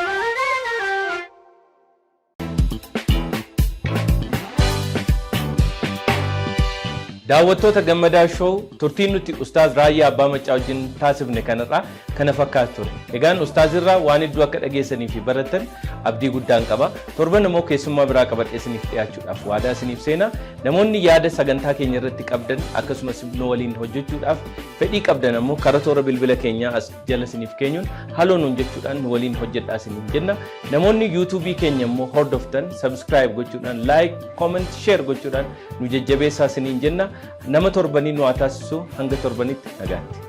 [SPEAKER 1] Daawwattoota Gammadaa Show, turtiin nuti Ustaaz Raayyaa Abbaa Maccaa wajjin taasifne kanarraa kana fakkaatu ture. Egaan Ustaaz irraa waan hedduu akka dhageessanii fi barattan abdii guddaan qaba. Torban immoo keessummaa biraa qabadhee isiniif dhiyaachuudhaaf waadaa isiniif seena. Namoonni yaada sagantaa keenya irratti qabdan, akkasumas nu waliin hojjechuudhaaf fedhii qabdan ammoo karaa toora bilbila keenyaa as jala isiniif keenyuun haloo nuun jechuudhaan nu waliin hojjedhaa isiniin jenna. Namoonni yuutuubii keenya immoo hordoftan subscribe gochuudhaan, like, comment, share gochuudhaan nu jajjabeessaa isiniin jenna. Nama torbanii nu haa taasisu. Hanga torbanitti nagaatti.